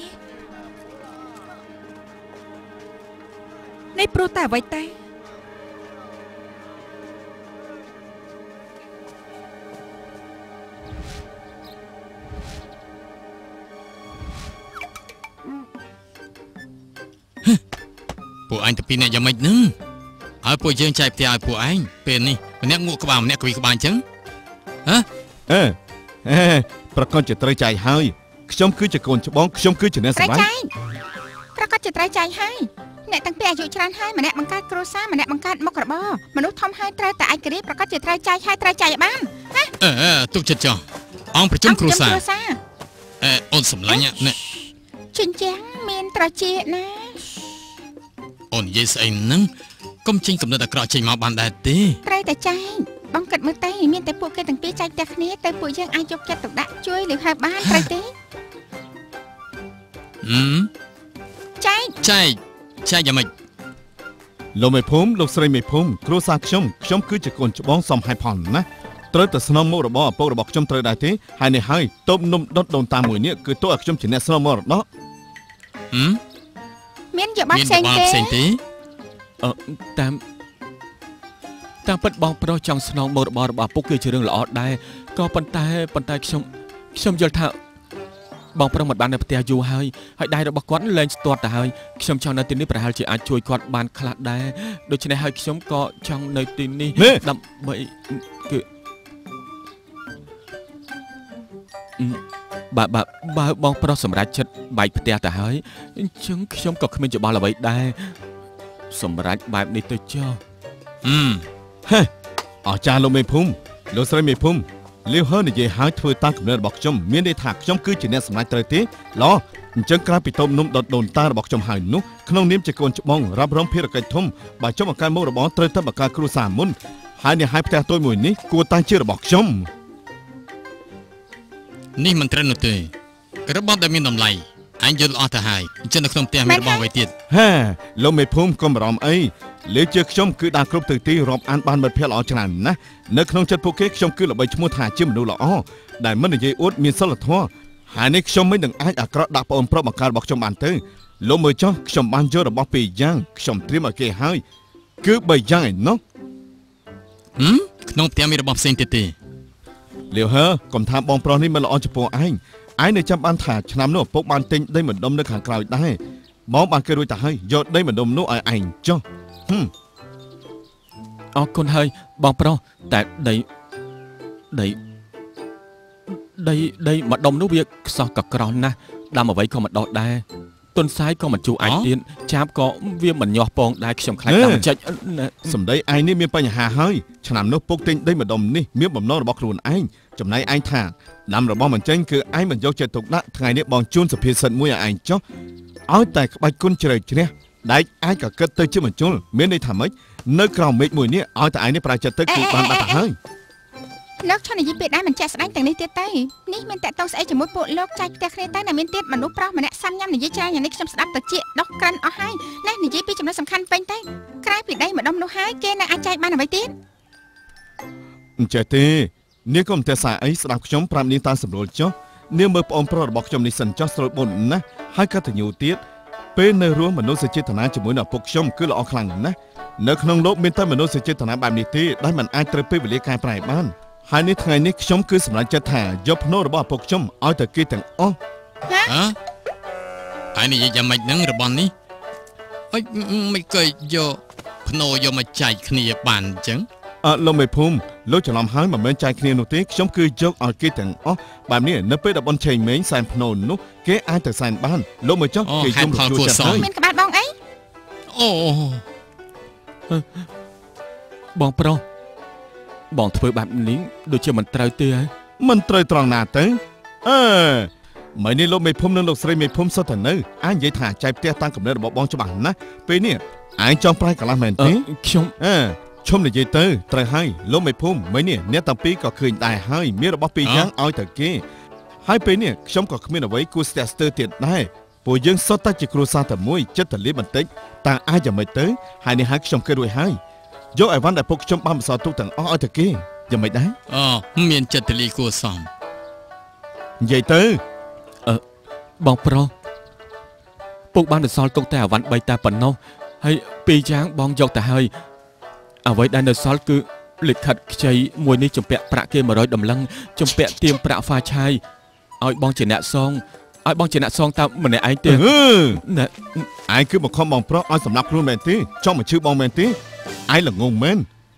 នេះព្រោះតែអ្វីទេពួកឯងទៅពីអ្នកយ៉ាងម៉េចនឹងឲ្យពួកយើងចែកផ្ទះឲ្យពួកឯងពេលនេះម្នាក់ងក់ក្បាលម្នាក់កវីក្បាលអញ្ចឹងហ៎អេប្រកាសជាត្រូវចែកហើយខ្ញុំគឺជាកូនច្បងខ្ញុំគឺជាអ្នកសម្រេចប្រកាសជាត្រូវចែកហើយអ្នកទាំងពីរអាយុច្រើនហើយម្នាក់បង្កើតគ្រួសារម្នាក់បង្កើតមុខរបរមនុស្សធំហើយត្រូវតែឯករាជ្យប្រកាសជាត្រូវចែកហើយត្រូវចែកឲ្យបានណាទុកចិត្តចុះអង្គប្រជុំគ្រួសារអេអូនសម្លាញ់នេះជញ្ជាំងមានត្រចៀកណាអូននិយាយស្អីហ្នឹងកុំចេញកំណត់អាក្រក់ចេញមកបានដែរទេត្រូវតែចែកបងគិតមើលទៅមានតែពួកគេទាំងពីរចែកផ្ទះគ្នាទៅពួកយើងអាចយកចិត្តទុកដាក់ជួយឬហៅបានត្រូវទេចែកចែកចែកយ៉ាងម៉េចលោកមេភូមិលោកស្រីមេភូមិគ្រួសារខ្ញុំខ្ញុំគឺជាកូនច្បងសំហេតុផលណាស់ត្រូវតែស្នងមុខរបស់ឪពុករបស់ខ្ញុំត្រូវដែរទេហើយនេះហើយតូបនំដុតដូនតាមួយនេះគឺទោះឲ្យខ្ញុំជាអ្នកស្នងមរតកមានយោបល់ផ្សេងទេតាមពិតបងប្រុសចង់ស្នងមរតករបស់ឪពុកគឺជារឿងល្អដែរក៏ប៉ុន្តែខ្ញុំយល់ថាបងប្រុសមិនបាននៅផ្ទះយូរហើយហើយដៃរបស់គាត់លែងស្ទាត់ទៅហើយខ្ញុំចង់នៅទីនេះប្រហែលជាអាចជួយគាត់បានខ្លះដែរដូច្នេះហើយខ្ញុំក៏ចង់នៅទីនេះដើម្បីគឺបើបងប្រុសសម្រេចចិត្តបែកផ្ទះទៅហើយអញ្ចឹងខ្ញុំក៏គ្មានយោបល់អ្វីដែរសម្រេចបែបនេះទៅចុះហេអស្ចារ្យលោកមេភូមិលោកស្រីមេភូមិលាវហើនិយាយហើយធ្វើតាមគំនិតរបស់ខ្ញុំមានន័យថាខ្ញុំគឺជាអ្នកសម្រេចត្រូវទេឡអញ្ចឹងក្រៅពីតូបនំដុតដូនតារបស់ខ្ញុំហើយនោះក្នុងនាមជាកូនច្បងរ៉ាប់រងភារកិច្ចធំបើចង់បង្កើតមុខរបរត្រូវតែបង្កើតគ្រួសារមុនហើយនេះហើយផ្ទះតូចមួយនេះគួរតែជារបស់ខ្ញុំនេះមិនត្រូវនោះទេរបស់ដែលមានតម្លៃអញយល់អស់ទៅហើយអញ្ចឹងនៅក្នុងផ្ទះមានរបស់អ្វីទៀតហេលោកមេភូមិកុំបារម្ភអីលេខជាខ្ញុំគឺដើរគ្រប់ទិសទីរាប់អានបានមិត្តភក្តិល្អច្រើនណាស់នៅក្នុងចិត្តពួកគេខ្ញុំគឺល្បីឈ្មោះថាជាមនុស្សល្អដែលមិននិយាយអួតមានសិលធម៌ហើយនេះខ្ញុំមិននឹងអាចអាក្រក់ដាក់ប្អូនប្រុសបង្កើតរបស់ខ្ញុំបានទេលោកមើលចុះខ្ញុំបានយករបស់ពីរយ៉ាងខ្ញុំត្រៀមឲ្យគេហើយគឺ3យ៉ាងឯណោះក្នុងផ្ទះមានរបស់ផ្សេងទៀតទេលាវហើកុំថាបងប្រុសនេះមិនល្អចំពោះឯងឯងនៅចាំបានថាឆ្នាំនោះឪពុកបានទិញដីម្ដុំនៅខាងក្រោយដែរបងបានគេរួចទៅហើយយកដីម្ដុំនោះឲ្យឯងចុះអរគុណហើយបងប្រុសតែដីដីដីដីម្ដុំនោះវាខ្សោះកក្រោះណាស់ដាំអ្វីក៏មិនដោះដែរទុនសាយក៏មិនជួអាចទៀតចាបក៏វាមិនញាស់ពងដែរខ្ញុំខ្លាចតាមចិត្តសម្ដីឯងនេះមានបញ្ហាហើយឆ្នាំនោះពុកទិញដីម្ដុំនេះមានបំណងរបស់ខ្លួនឯងចំណែកឯងថាដាំរបស់មិនចេញគឺឯងមិនយកចិត្តទុកដាក់ថ្ងៃនេះបងជូនសុភាសិតមួយឲ្យឯងចុះឲ្យតែក្បាច់គុណជ្រៅជ្រះដែកអាចក៏គិតទៅជាមជុលមានន័យថាម៉េចនៅក្រោមមេឃមួយនេះឲ្យតែឯងនេះប្រើចិត្តទៅគឺបានបាត់ទៅហើយលោកឆនិយាយពេលដែរមិនចាក់ស្ដែងទាំងនេះទៀតទេនេះមានតាក់ទងស្អីជាមួយពួកលោកចែកផ្ទះគ្នាតែនៅមានទៀតមនុស្សប្រុសម្នាក់សាំញ៉ាំនិយាយច្រើនយ៉ាងនេះខ្ញុំស្ដាប់ទៅជាដោះក្រិនអស់ហើយណែនិយាយពីចំណុចសំខាន់ពេញទៅក្រៅពីដីម្ដុំនោះហើយគេនៅអាចចែកបានអ្វីទៀតអញ្ចេះទេនាងក៏មិនទេសារអីស្ដាប់ខ្ញុំប្រាប់នាងតាមសម្រួលចុះនាងមើលប្អូនប្រុសរបស់ខ្ញុំនេះសិនចុះស្រួលបុណ្យណាស់ហើយកតញ្ញូទៀតពេលនៅរួមមនុស្សចេតនាជាមួយនឹងឪពុកខ្ញុំគឺល្អខ្លាំងណាស់នៅក្នុងលោកមានតែមនុស្សចេតនាបែបនេះទេដែលមិនអាចត្រូវពេលវេលាកែប្រែបានហើយនេះថ្ងៃនេះខ្ញុំគឺសម្រេចចិត្តថាយកភ្នោរបស់ឪពុកខ្ញុំឲ្យទៅគេទាំងអស់ហ៎ហើយនិយាយយ៉ាងម៉េចហ្នឹងរបស់នេះអុយមិនគេយកភ្នោយកមកចែកគ្នាបានអញ្ចឹងអើលោកមេភូមិលោកច្រឡំហើយមិនមែនចែកគ្នានោះទេខ្ញុំគឺយកឲ្យគេទាំងអស់បែបនេះនៅពេលដែលបុនឆេងមេងសែនភ្នោនោះគេអាចទៅសែនបានលោកមើលចុះគេយំជួយចិត្តហើយមានក្បាលបងអីអូបងប្រុសបងធ្វើបែបនេះដូចជាមិនត្រូវទេហ៎មិនត្រូវត្រង់ណាទៅអឺមិននេះលោកមេភូមិនិងលោកស្រីមេភូមិសុទ្ធតែនៅអញនិយាយថាចែកផ្ទះតាមកំណត់របស់បងច្បាស់ណាស់ពេលនេះឯងចង់ប្រែកន្លះមែនទេខ្ញុំអឺឈុំនិយាយទៅត្រូវហើយលោកមេភូមិមិននេះអ្នកតាំងពីក៏ឃើញដែរហើយមានរបស់ពីរយ៉ាងឲ្យទៅគេហើយពេលនេះខ្ញុំក៏គ្មានអ្វីគួរស្ទាក់ស្ទើរទៀតដែរពួកយើងសុទ្ធតែជាគ្រួសារតែមួយចិត្តតលាបន្តិចតើអាចយ៉ាងម៉េចទៅហើយនេះហើយខ្ញុំគេរួចហើយយកអីវ៉ាន់ដែលពុកខ្ញុំបានបន្សល់ទុកទាំងអស់ឲ្យទៅគេយ៉ាងម៉េចដែរអូមានចិត្តតលាគួរសមនិយាយទៅ បងប្រុសពុកបានសល់ទុកតែអវ៉ាន់3តែប៉ុណ្ណោះហើយពីរយ៉ាងបងយកទៅហើយអ្វីដែលនៅសល់គឺលិខិតខ្ចីមួយនេះជំពាក់ប្រាក់គេ100តម្លឹងជំពាក់ទៀមប្រាក់ហ្វាឆាយឲ្យបងជាអ្នកសងឲ្យបងជាអ្នកសងតាមម្នាក់ឯងទេណែឯងគឺមកខំបងប្រុសឲ្យសម្រាប់ខ្លួនមែនទេចង់មកឈឺបងមែនទេឯងល្ងងមែន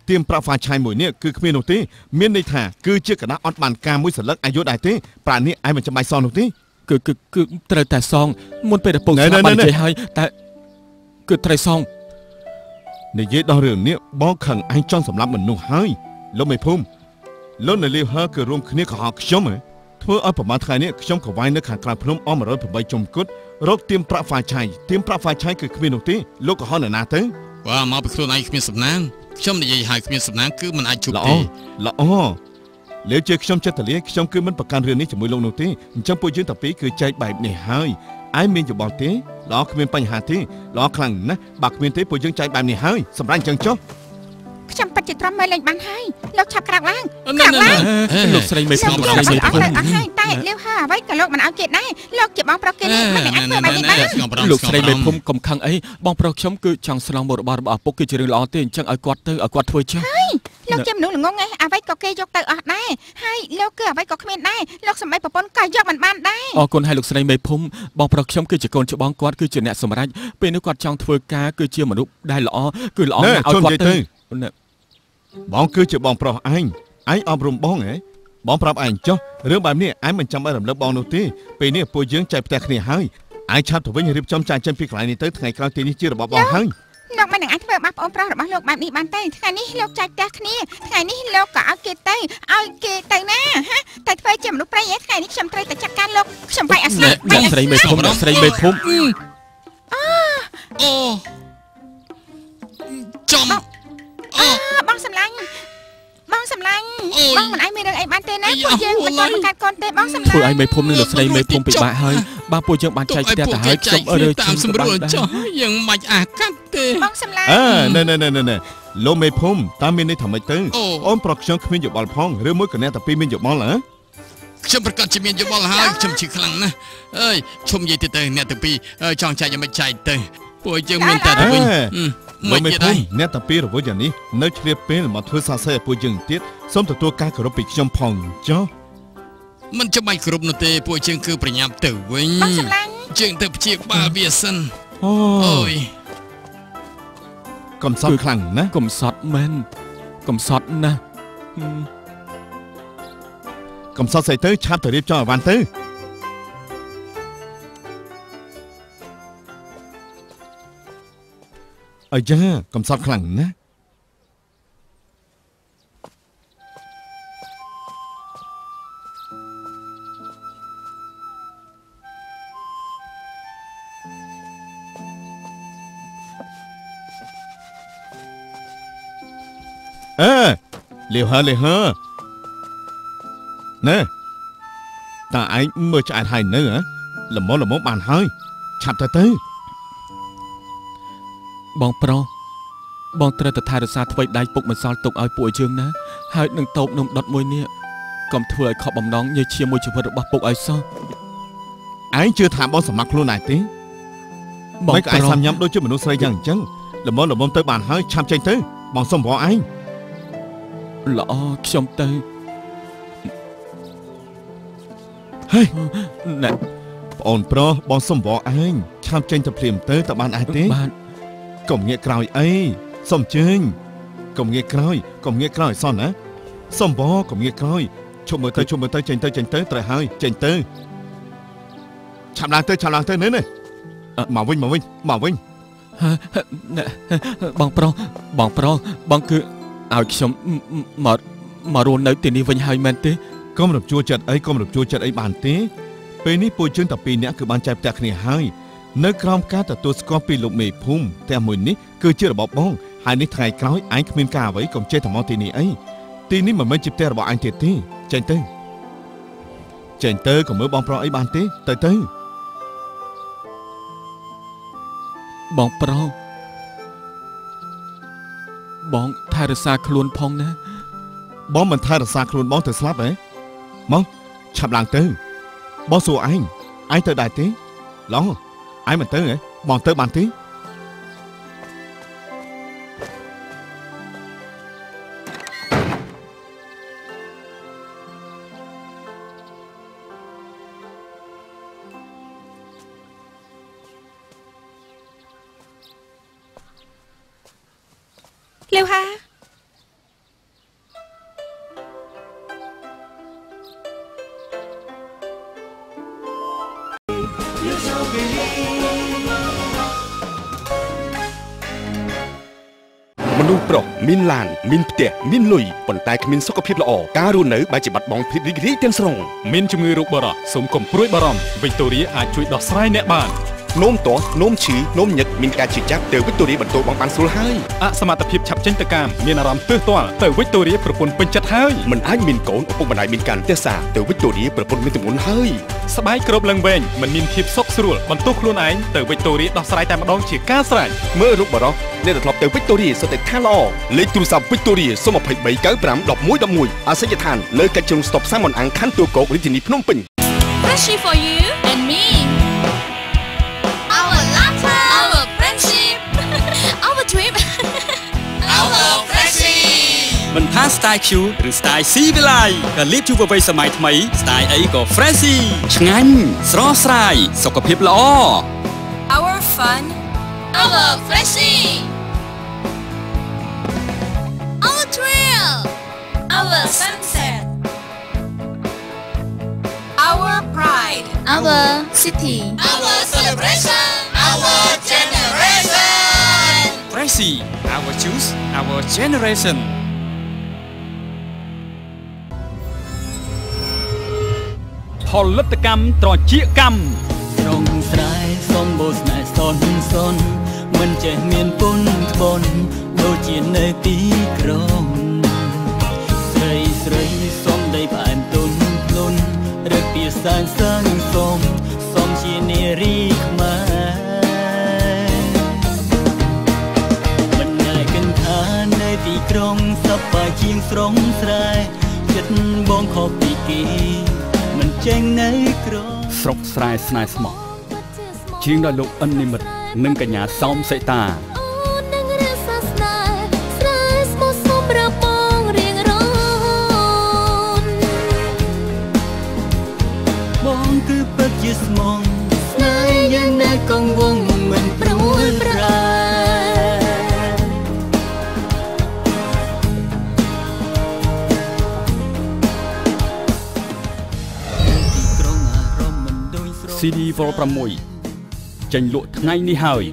ទៀមប្រាក់ហ្វាឆាយមួយនេះគឺគ្មាននោះទេមានន័យថាគឺជាកណ្ដាស់អត់បានការមួយសន្លឹកអាយុដែរទេប្រាក់នេះឯងមិនចាំបាច់សងនោះទេគឺគឺគឺត្រូវតែសងមុនពេលដែលពុកស្លាប់បាននិយាយហើយតែគឺត្រូវសងនិយាយដល់រឿងនេះបងខឹងឯងចង់សម្លាប់មនុស្សហើយលោកមេភូមិលោកនៅលីវហឺគឺរួមគ្នាកុហកខ្ញុំហ៎ធ្វើឲ្យប្រហែលថ្ងៃនេះខ្ញុំក៏វាយនៅខាងក្រៅភ្នំអស់108ជុំគត់រកទៀមប្រាក់ហ្វាឆៃទៀមប្រាក់ហ្វាឆៃគឺគ្មាននោះទេលោកកុហកនរណាទៅបាទមកពីខ្លួនឯងគ្មានសំណាងខ្ញុំនិយាយឲ្យគ្មានសំណាងគឺមិនអាចជួបទេល្អលើជាខ្ញុំចិត្តលាខ្ញុំគឺមិនប្រកាន់រឿងនេះជាមួយលោកនោះទេអញ្ចឹងពួកយើងតាពីរគឺចែកបែបនេះហើយឯងមានយោបល់ទេល្អគ្មានបញ្ហាទេល្អខ្លាំងណាស់បើគ្មានទេពួកយើងចែកបែបនេះហើយសម្រាប់អញ្ចឹងចុះខ្ញុំពិតជាទ្រាំមើលលេងបានហើយលោកឆាប់ក្រោកឡើងក្រោកឡើងលោកស្រីមេភូមិលោកស្រីមេភូមិអស់ហើយតែលាវហើអ្វីក៏លោកមិនឲ្យគេដែរលោកជាបងប្រុសគេនេះមិនអាចធ្វើបែបនេះបានលោកស្រីមេភូមិកុំខឹងអីបងប្រុសខ្ញុំគឺចង់ស្នងមុខរបស់ឪពុកគឺជារឿងល្អទេអញ្ចឹងឲ្យគាត់ទៅឲ្យគាត់ធ្វើចុះហើយលោកជាមនុស្សល្ងងឯងអ្វីក៏គេយកទៅអស់ដែរហើយលោកគឺអ្វីក៏គ្មានដែរលោកសំបីប្រពន្ធក៏យកមិនបានដែរអរគុណហើយលោកស្រីមេភូមិបងប្រុសខ្ញុំគឺជាកូនច្បងគាត់គឺជាអ្នកសម្រេចពេលនោះគាត់ចង់ធ្វើការគឺជាមនុស្សដែលល្អគឺល្អណាស់ឲ្យគាត់ទៅបងគឺជាបងប្រុសឯងឯងអប់រំបងហ៎បងប្រាប់ឯងចុះរឿងបែបនេះឯងមិនចាំបាច់រំលឹកបងនោះទេពេលនេះពួកយើងចែកផ្ទះគ្នាហើយឯងឆាប់ទៅវិញរៀបចំចាយចេញពីកន្លែងនេះទៅថ្ងៃក្រោយទីនេះជារបស់បងហើយលោកមិននឹងអាចធ្វើបាបប្អូនប្រុសរបស់លោកបែបនេះបានទេថ្ងៃនេះលោកចែកផ្ទះគ្នាថ្ងៃនេះលោកក៏ឲ្យគេទៅឲ្យគេទៅណាហាតែធ្វើជាមនុស្សព្រៃឯងថ្ងៃនេះខ្ញុំត្រូវតែចាត់ការលោកខ្ញុំវាយអាស្លាប់អ្នកស្រីមេភូមិអ្នកស្រីមេភូមិអូចំបងសម្លាញ់បងសម្លាញ់បងមិនអាចមានរឿងអីបានទេណាពួកយើងមិនទាន់បង្កើតកូនទេបងសម្លាញ់ធ្វើឲ្យមេភូមិនិងលោកស្រីមេភូមិពិបាកហើយបើពួកយើងបានចែកផ្ទះទៅហើយខ្ញុំរើតាមសម្រួលចុះយើងមិនអាកាត់ទេបងសម្លាញ់ណែណែណែណែលោកមេភូមិតើមានន័យថាម៉េចទៅអូនប្រុសខ្ញុំគ្មានយោបល់ផងឬមួយក៏អ្នកតាពីរមានយោបល់ហ៎ខ្ញុំប្រកាសជាមានយោបល់ហើយខ្ញុំជឿខ្លាំងណាស់អើយឈុំនិយាយទៅអ្នកតាពីរចង់ចែកយ៉ាងម៉េចចែកទៅពួកយើងមានតែទៅវិញលោកមេភូមិអ្នកតាពីររវល់យ៉ាងនេះនៅឆ្លៀតពេលមកធ្វើសាស័យឲ្យពួកយើងទៀតសូមទទួលការគោរពពីខ្ញុំផងចុះមិនចាំបាច់គោរពនោះទេពួកយើងគឺប្រញាប់ទៅវិញបងសម្លាញ់យើងទៅព្យាបាលវាសិនអូយកំសត់ខ្លាំងណាស់កំសត់មែនកំសត់ណាស់កំសត់ស្អីទៅឆាប់ទៅរៀបចំឲ្យបានទៅអាយ៉ាកំសត់ខ្លាំងណាស់អេលាវហើលាវហើណែតាឯងមើលឆ្អែតហើយនៅហ៎ល្មមល្មមបានហើយឆាប់ទៅទៅបងប្រុសបងត្រូវតែថែរក្សាថ្វីដៃពុកមិនសល់ទុកឲ្យពួកយើងណាហើយនឹងតូបនំដុតមួយនេះកុំធ្វើឲ្យខកបំណងញើសឈាមមួយជីវិតរបស់ពុកឲ្យសោះឯងជឿថាបងសម្រាប់ខ្លួនឯងទេបងក៏ឯងសាំញ៉ាំដូចជាមនុស្សស្រីយ៉ាងអញ្ចឹងល្មមល្មមទៅបានហើយឆាប់ចេញទៅបងសុំបងឯងល្អខ្ញុំទៅហេណែប្អូនប្រុសបងសុំបងឯងឆាប់ចេញទៅភ្លាមទៅតើបានអាចទេបាទកុំងាកក្រោយអីសុំជើញកុំងាកក្រោយកុំងាកក្រោយសោះណាសុំបងកុំងាកក្រោយឈប់មើលទៅឈប់មើលទៅចេញទៅចេញទៅត្រូវហើយចេញទៅឆាប់ឡើងទៅឆាប់ឡើងទៅនេះនេះមកវិញមកវិញមកវិញបងប្រុសបងប្រុសបងគឺឲ្យខ្ញុំមករស់នៅទីនេះវិញហើយមែនទេកុំរំជួលចិត្តអីកុំរំជួលចិត្តអីបានទេពេលនេះពួកយើងតាពីរនាក់គឺបានចែកផ្ទះគ្នាហើយនៅក្រោមការទទួលស្គាល់ពីលោកមេភូមិផ្ទះមួយនេះគឺជារបស់បងហើយនេះថ្ងៃក្រោយឯងគ្មានការអ្វីកុំចេះតែមកទីនេះអីទីនេះមិនមែនជាផ្ទះរបស់ឯងទៀតទេចេញទៅចេញទៅកុំមើលបងប្រុសអីបានទេទៅទៅបងប្រុសបងថែរក្សាខ្លួនផងណាបងមិនថែរក្សាខ្លួនបងទៅស្លាប់ហ៎មកឆាប់ឡើងទៅបងសួរឯង ឯងទៅដែរទេឡងឯងមិនទៅហ៎បងទៅបានទេលាវហាមនុស្សប្រុសមានឡានមានផ្ទះមានលុយប៉ុន្តែគ្មានសុខភាពល្អការរស់នៅបែរជាបាត់បង់ភាពរីករាយទាំងស្រុងមានជំងឺរោគបរោះសូមកុំព្រួយបារម្ភវីកតូរីអាចជួយដោះស្រាយអ្នកបាននោមទាស់នោមឈឺនោមញឹកមានការឈឺចាប់ទៅវីកតូរីបន្ទោបងបានស្រួលហើយអសមត្ថភាពឆាប់ចេញទៅកាមមានអារម្មណ៍ទើសទាល់ទៅវីកតូរីប្រពន្ធពេញចិត្តហើយមិនអាចមានកូនឪពុកម្ដាយមានការទះសាទៅវីកតូរីប្រពន្ធមានទម្ងន់ហើយស្បែកគ្របឡើងវែងមិនមានភាពសុខស្រួលបន្ទោសខ្លួនឯងទៅវីកតូរីដោះស្រាយតែម្ដងជាការស្រេចមើលរូបបរោះអ្នកដែលធ្លាប់ទៅវីកតូរីសុទ្ធតែថាល្អលេខទូរស័ព្ទវីកតូរី023 95 11 11អាសយដ្ឋានលើកាច់ជ្រុងស្តុបសាមនអាំងខណ្ឌទួលគោករាជធានីភ្នំពេញ Freshie for you and me Our laughter Our friendship Our dream Our Freshie មិនថា style Q ឬ style C វិល័យក៏លៀបយុវវ័យសម័យថ្មី style អីក៏ Freshie ឆ្ងាញ់ស្រស់ស្រាយសុខភាពល្អ Our fun Our Freshie Our thrill Our sunset Our pride Our city Our celebration Our generation Freshie Our juice Our generation ផលិតកម្មត្រចៀកកម្មស្រងស្រែសំបូរស្នេហ៍សុនសុនមិនចេះមានពុនត្បនដូចជានៅទីក្រុងស្រីស្រីសំដីផ្អែមទុនភ្លុនរឹកពីសានសាងសុំសុំជានារីខ្មែរមិនណែកិនថានៅទីក្រុងសប្បាយជាងស្រងស្រែចិត្តបងខុសពីគេមិនចេញនៅក្រុងស្រុកស្រែស្នេហ៍ស្មោះច្រៀងដោយលោកអិននិមិត្តនិងកញ្ញាសោមសេតាបងគឺពិតជាស្មងស្នេហ៍យ៉ាងនៅកងវងមិនព្រួយប្រែ CD Vol 6ចេញលក់ថ្ងៃនេះហើយ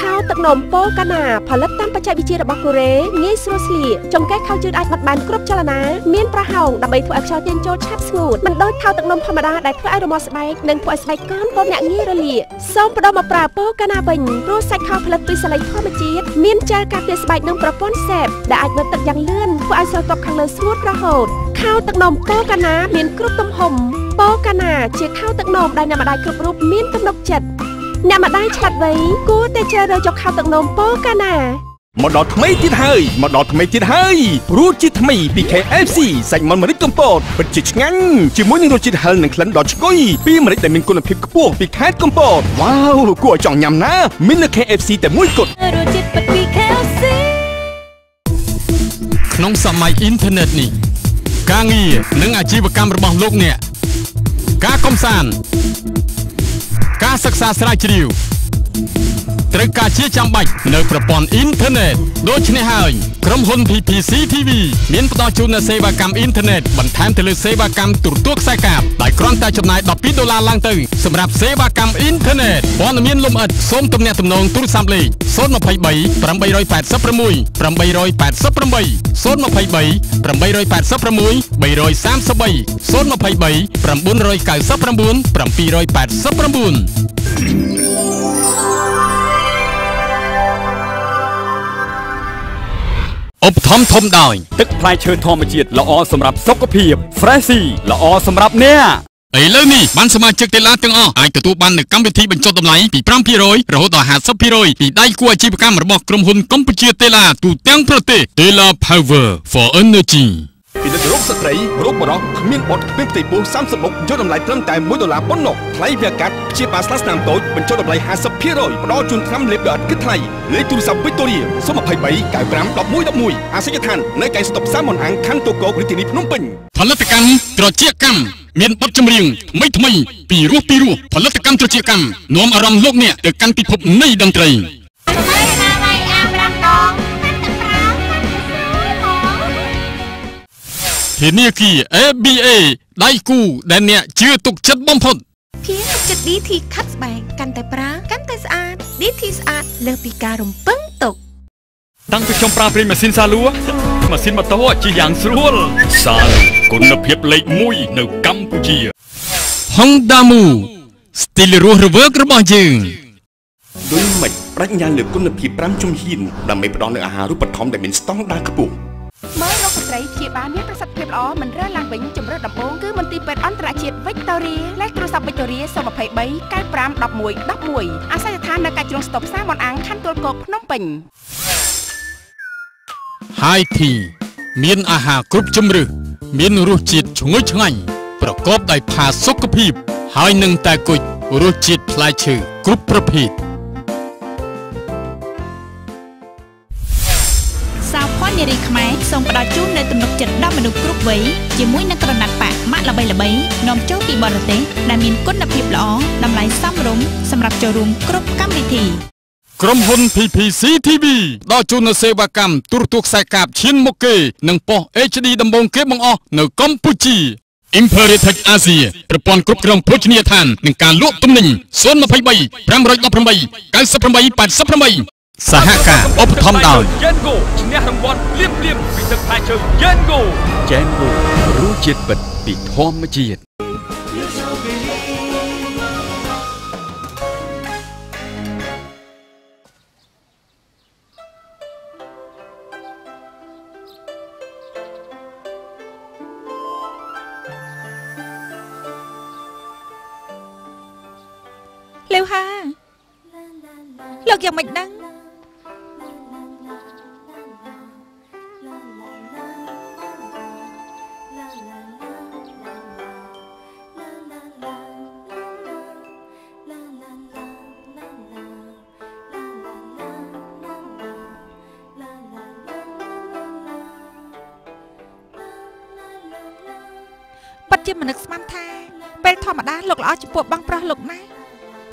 ខោទឹកនំប៉ូកាណាផលិតតាមបច្ចេកវិទ្យារបស់កូរ៉េងាយស្រួលស្លៀកចង្កេះខោជឿនអាចបត់បែនគ្រប់ចលនាមានប្រហោងដើម្បីធ្វើឲ្យខ្យល់ចេញចូលឆាប់ស្ងួតមិនដូចខោទឹកនំធម្មតាដែលធ្វើឲ្យរមាស់ស្បែកនិងធ្វើឲ្យស្បែកកោនអ្នកងាយរលាកសូមបដូរមកប្រើប៉ូកាណាវិញព្រោះសាច់ខោផលិតពីសាលីធម្មជាតិមានជែលការពារស្បែកនិងប្រព័ន្ធសេបដែលអាចបឺតទឹកយ៉ាងលឿនធ្វើឲ្យស្រទាប់ខាងលើស្ងួតរហូតខោទឹកនំប៉ូកាណាមានគ្រប់ទំហំប៉ូកាណាជាខោទឹកនំដែលអ្នកម្ដាយគ្រប់រូបមានទំនុកចិត្តអ្នកម្ដាយឆ្លាតវៃគួរតែជ្រើសរើសយកខោទឹកនំប៉ូកាណាមកដល់ថ្មីទៀតហើយមកដល់ថ្មីទៀតហើយរសជាតិថ្មីពី KFC សាច់មាន់ម្រេចកំពតពិតជាឆ្ងាញ់ជាមួយនឹងរសជាតិហឹរនិងក្លិនដ៏ឈ្ងុយពីម្រេចដែលមានគុណភាពខ្ពស់ពីខេត្តកំពតវ៉ាវគួរឲ្យចង់ញ៉ាំណាស់មាននៅ KFC តែមួយគត់រសជាតិពិតពី KFC ក្នុងសម័យអ៊ីនធឺណិតនេះការងារនិងអាជីវកម្មរបស់លោកអ្នកការកំសាន្តការសិក្សាស្រាវជ្រាវត្រូវការជាចាំបាច់នៅប្រព័ន្ធអ៊ីនធឺណិតដូច្នេះហើយក្រុមហ៊ុន PPC TV មានផ្ដល់ជូននូវសេវាកម្មអ៊ីនធឺណិតបន្ថែមទៅលើសេវាកម្មទូរទស្សន៍ខ្សែកាបដោយគ្រាន់តែចំណាយ$12ឡើងទៅសម្រាប់សេវាកម្មអ៊ីនធឺណិតព័ត៌មានលម្អិតសូមទំនាក់ទំនងទូរស័ព្ទលេខ023 886 888 023 886 333 023 999 789ឧបត្ថម្ភធំដោយទឹកផ្លែឈើធម្មជាតិល្អសម្រាប់សុខភាព Freshie ល្អសម្រាប់អ្នកឥឡូវនេះបានសមាជិកតេឡាទាំងអស់អាចទទួលបាននូវកម្មវិធីបញ្ចុះតម្លៃពី 5% រហូតដល់ 50% ពីដៃគូអាជីវកម្មរបស់ក្រុមហ៊ុនកម្ពុជាតេឡាទូទាំងប្រទេស Tela Power for Energy ពិនិត្យរោគស្ត្រីរោគបរោះគ្មានបត់គ្មានផ្ទៃពោះ30មុខយកតម្លៃត្រឹមតែ$1ប៉ុណ្ណោះថ្លៃវះកាត់ព្យាបាលស្លាស្នាមតូចបញ្ចុះតម្លៃ 50% ផ្ដល់ជូនថ្នាំលេបដោយឥតគិតថ្លៃលេខទូរស័ព្ទវិកតូរី023 95 11 11អាសយដ្ឋាននៅកែងស្តុបសាមនអាំងខណ្ឌតូកោរាជធានីភ្នំពេញផលិតកម្មត្រចៀកកម្មមានបទចម្រៀងថ្មីថ្មីពីរោះពីរោះផលិតកម្មត្រចៀកកម្មនាំអារម្មណ៍លោកអ្នកទៅកាន់ពិភពនៃតន្ត្រីធនាគារ ABA ដៃគូដែលអ្នកជឿទុកចិត្តបំផុតភៀទុកចិត្ត DT ខាត់ស្បែកកាន់តែប្រើកាន់តែស្អាត DT ស្អាតលើសពីការរំពឹងទុកតាំងពីខ្ញុំប្រើប្រេងម៉ាស៊ីនសាលួម៉ាស៊ីនម៉ូតូជិះយ៉ាងស្រួលសាលគុណភាពលេខ1នៅកម្ពុជា Honda Move ស្ទីលរស់រវើករបស់យើងដូចមិនប្រាជ្ញាលើគុណភាព5ជំហានដើម្បីផ្ដល់នូវអាហារូបត្ថម្ភដែលមានស្តង់ដារខ្ពស់មើលរោគស្ត្រីព្យាបាលមានប្រសិទ្ធភាពល្អមិនរើឡើងវិញជំរឿនដំបូងគឺមន្ទីរពេទ្យអន្តរជាតិវិកតូរីលេខទូរស័ព្ទវិកតូរី023 95 11 11អាសយដ្ឋាននៅកាច់ជ្រុងស្តុបសាមនអាងខណ្ឌទួលគោកភ្នំពេញ High Tea មានអាហារគ្រប់ជម្រើសមានរសជាតិឈ្ងុយឆ្ងាញ់ប្រកបដោយផាសុកភាពហើយនឹងតែគុជរសជាតិផ្លែឈើគ្រប់ប្រភេទនារីខ្មែរសូមផ្ដល់ជូននូវទំនុកចិត្តដល់មនុស្សគ្រប់វ័យជាមួយនឹងក្រណាត់ប៉ាក់ម៉ាកល្បីៗនាំចូលពីបរទេសដែលមានគុណភាពល្អតម្លៃសមរម្យសម្រាប់ចូលរួមគ្រប់កម្មវិធីក្រុមហ៊ុន PPC TV ដល់ជូននូវសេវាកម្មទូរទស្សន៍ខ្សែកាបឈានមុខគេនិងប៉ុស្តិ៍ HD ដំបូងគេបង្អស់នៅកម្ពុជា Imperitech Asia ប្រព័ន្ធគ្រប់គ្រងភោជនីយដ្ឋាននិងការលក់ទំនិញ023 518 98 88សហការឧបត្ថម្ភដោយ Yengo ឈ្នះរង្វាន់ភ្លាមៗពីទឹកផ្លែឈើ Yengo Yengo រសជាតិពិតពីធម្មជាតិលាវហាលោកយ៉ាងម៉េចដឹងជាមនឹកស្មានថាពេលធម្មតាលោកល្អចំពោះបងប្រុសលោកណា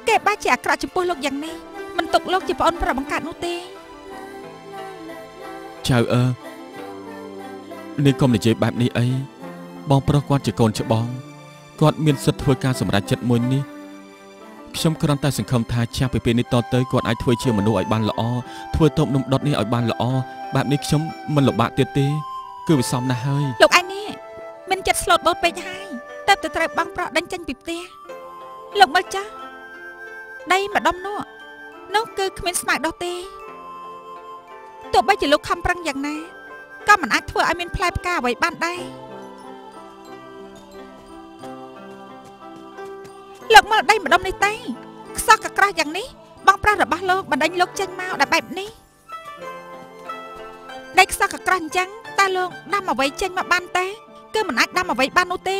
គេបែរជាអាក្រក់ចំពោះលោកយ៉ាងនេះមិនទុកលោកជាប្អូនប្រុសបង្កើតនោះទេចៅអើនេះកុំនិយាយបែបនេះអីបងប្រុសគាត់ជាកូនច្បងគាត់មានសិទ្ធិធ្វើការសម្រេចចិត្តមួយនេះខ្ញុំគ្រាន់តែសង្ឃឹមថាចាប់ពីពេលនេះតទៅគាត់អាចធ្វើជាមនុស្សឲ្យបានល្អធ្វើតូបនំដុតនេះឲ្យបានល្អបែបនេះខ្ញុំមិនលំបាកទៀតទេគឺវាសមណាស់ហើយលោកឯងនេះមិនចិត្តស្លូតបូតពេកហើយតែទៅត្រូវបងប្រុសដេញចេញពីផ្ទះលោកមើលចាស់ដីម្ដុំនោះនោះគឺគ្មានស្មៅដោះទេទោះបីជាលោកខំប្រឹងយ៉ាងណាក៏មិនអាចធ្វើឲ្យមានផ្លែផ្កាអ្វីបានដែរលោកមើលដីម្ដុំនេះទេខ្សោះកក្រោះយ៉ាងនេះបងប្រុសរបស់លោកបណ្ដេញលោកចេញមកដល់បែបនេះដីខ្សោះកក្រោះអញ្ចឹងតើលោកដាំអ្វីចេញមកបានទេគឺមិនអាចដាំអ្វីបាននោះទេ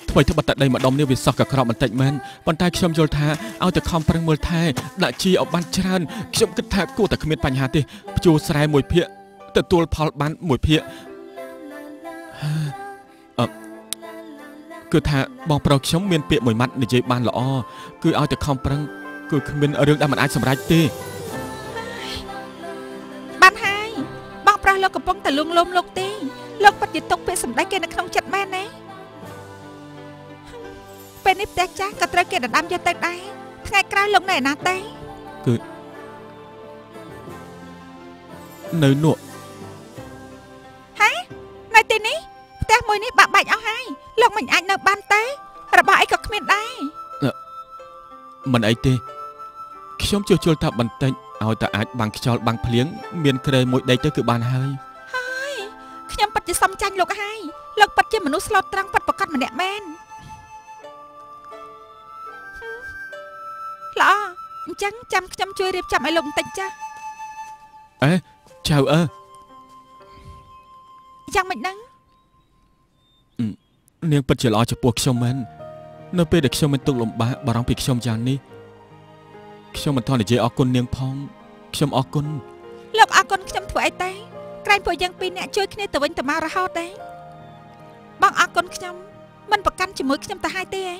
ថ្មីត្បិតតែដីម្ដុំនេះវាសោះកក្រោបបន្តិចមែនប៉ុន្តែខ្ញុំយល់ថាឲ្យតែខំប្រឹងមើលថែដាក់ជីឲ្យបានច្រើនខ្ញុំគិតថាគួរតែគ្មានបញ្ហាទេភ្ជួរស្រែមួយភាគទទួលផលបានមួយភាគគឺថាបងប្រុសខ្ញុំមានពាក្យមួយម៉ាត់និយាយបានល្អគឺឲ្យតែខំប្រឹងគឺគ្មានរឿងដែលមិនអាចសម្រេចទេបានហើយបងប្រុសលោកកំពុងតែលួងលោមលោកទេលោកពិតជាទុកពាក្យសម្ដីគេនៅក្នុងចិត្តមែនណាពេលនេះផ្ទះចាស់ក៏ត្រូវគេដណ្ដើមយកទៅដែរថ្ងៃក្រោយលោកនៅឯណាទេគឺនៅនោះហេនៅទីនេះផ្ទះមួយនេះបាក់បែកអស់ហើយលោកមិនអាចនៅបានទេរបស់អីក៏គ្មានដែរមិនអីទេខ្ញុំជួសជុលថាបន្តិចឲ្យតែអាចបាំងខ្យល់បាំងភ្លៀងមានគ្រែមួយដីទៅគឺបានហើយហើយខ្ញុំពិតជាសំចាញ់លោកហើយលោកពិតជាមនុស្សស្លូតត្រង់ពិតប្រាកដម្នាក់មែនល្អអញ្ចឹងចាំខ្ញុំជួយរៀបចំឲ្យលោកបន្តិចចាស់អេ ចៅអើយ៉ាងម៉េចហ្នឹងនាងពិតជាល្អចំពោះខ្ញុំមែននៅពេលដែលខ្ញុំមានទុក្ខលំបាកបារម្ភពីខ្ញុំយ៉ាងនេះខ្ញុំមិនទាន់និយាយអរគុណនាងផងខ្ញុំអរគុណលោកអរគុណខ្ញុំធ្វើអីទេក្រែងពួកយើងពីរអ្នកជួយគ្នាទៅវិញទៅមករហូតទេបងអរគុណខ្ញុំមិនប្រកាន់ជាមួយខ្ញុំទៅហើយទេឯង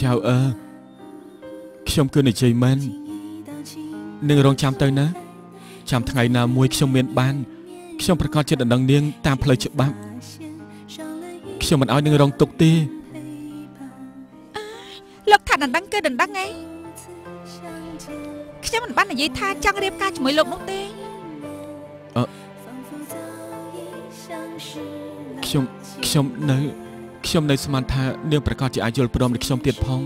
ចៅអើខ្ញុំគឺនិយាយមែននឹងរងចាំទៅណាចាំថ្ងៃណាមួយខ្ញុំមានបានខ្ញុំប្រកាសជាដណ្ដឹងនាងតាមផ្លូវច្បាប់ខ្ញុំមិនឲ្យនាងរងទុក្ខទេលោកថាដណ្ដឹងគឺដណ្ដឹងឯងខ្ញុំមិនបាននិយាយថាចង់រៀបការជាមួយលោកនោះទេខ្ញុំនៅស្មានថានាងប្រកាសជាអាចយល់ព្រមនឹងខ្ញុំទៀតផង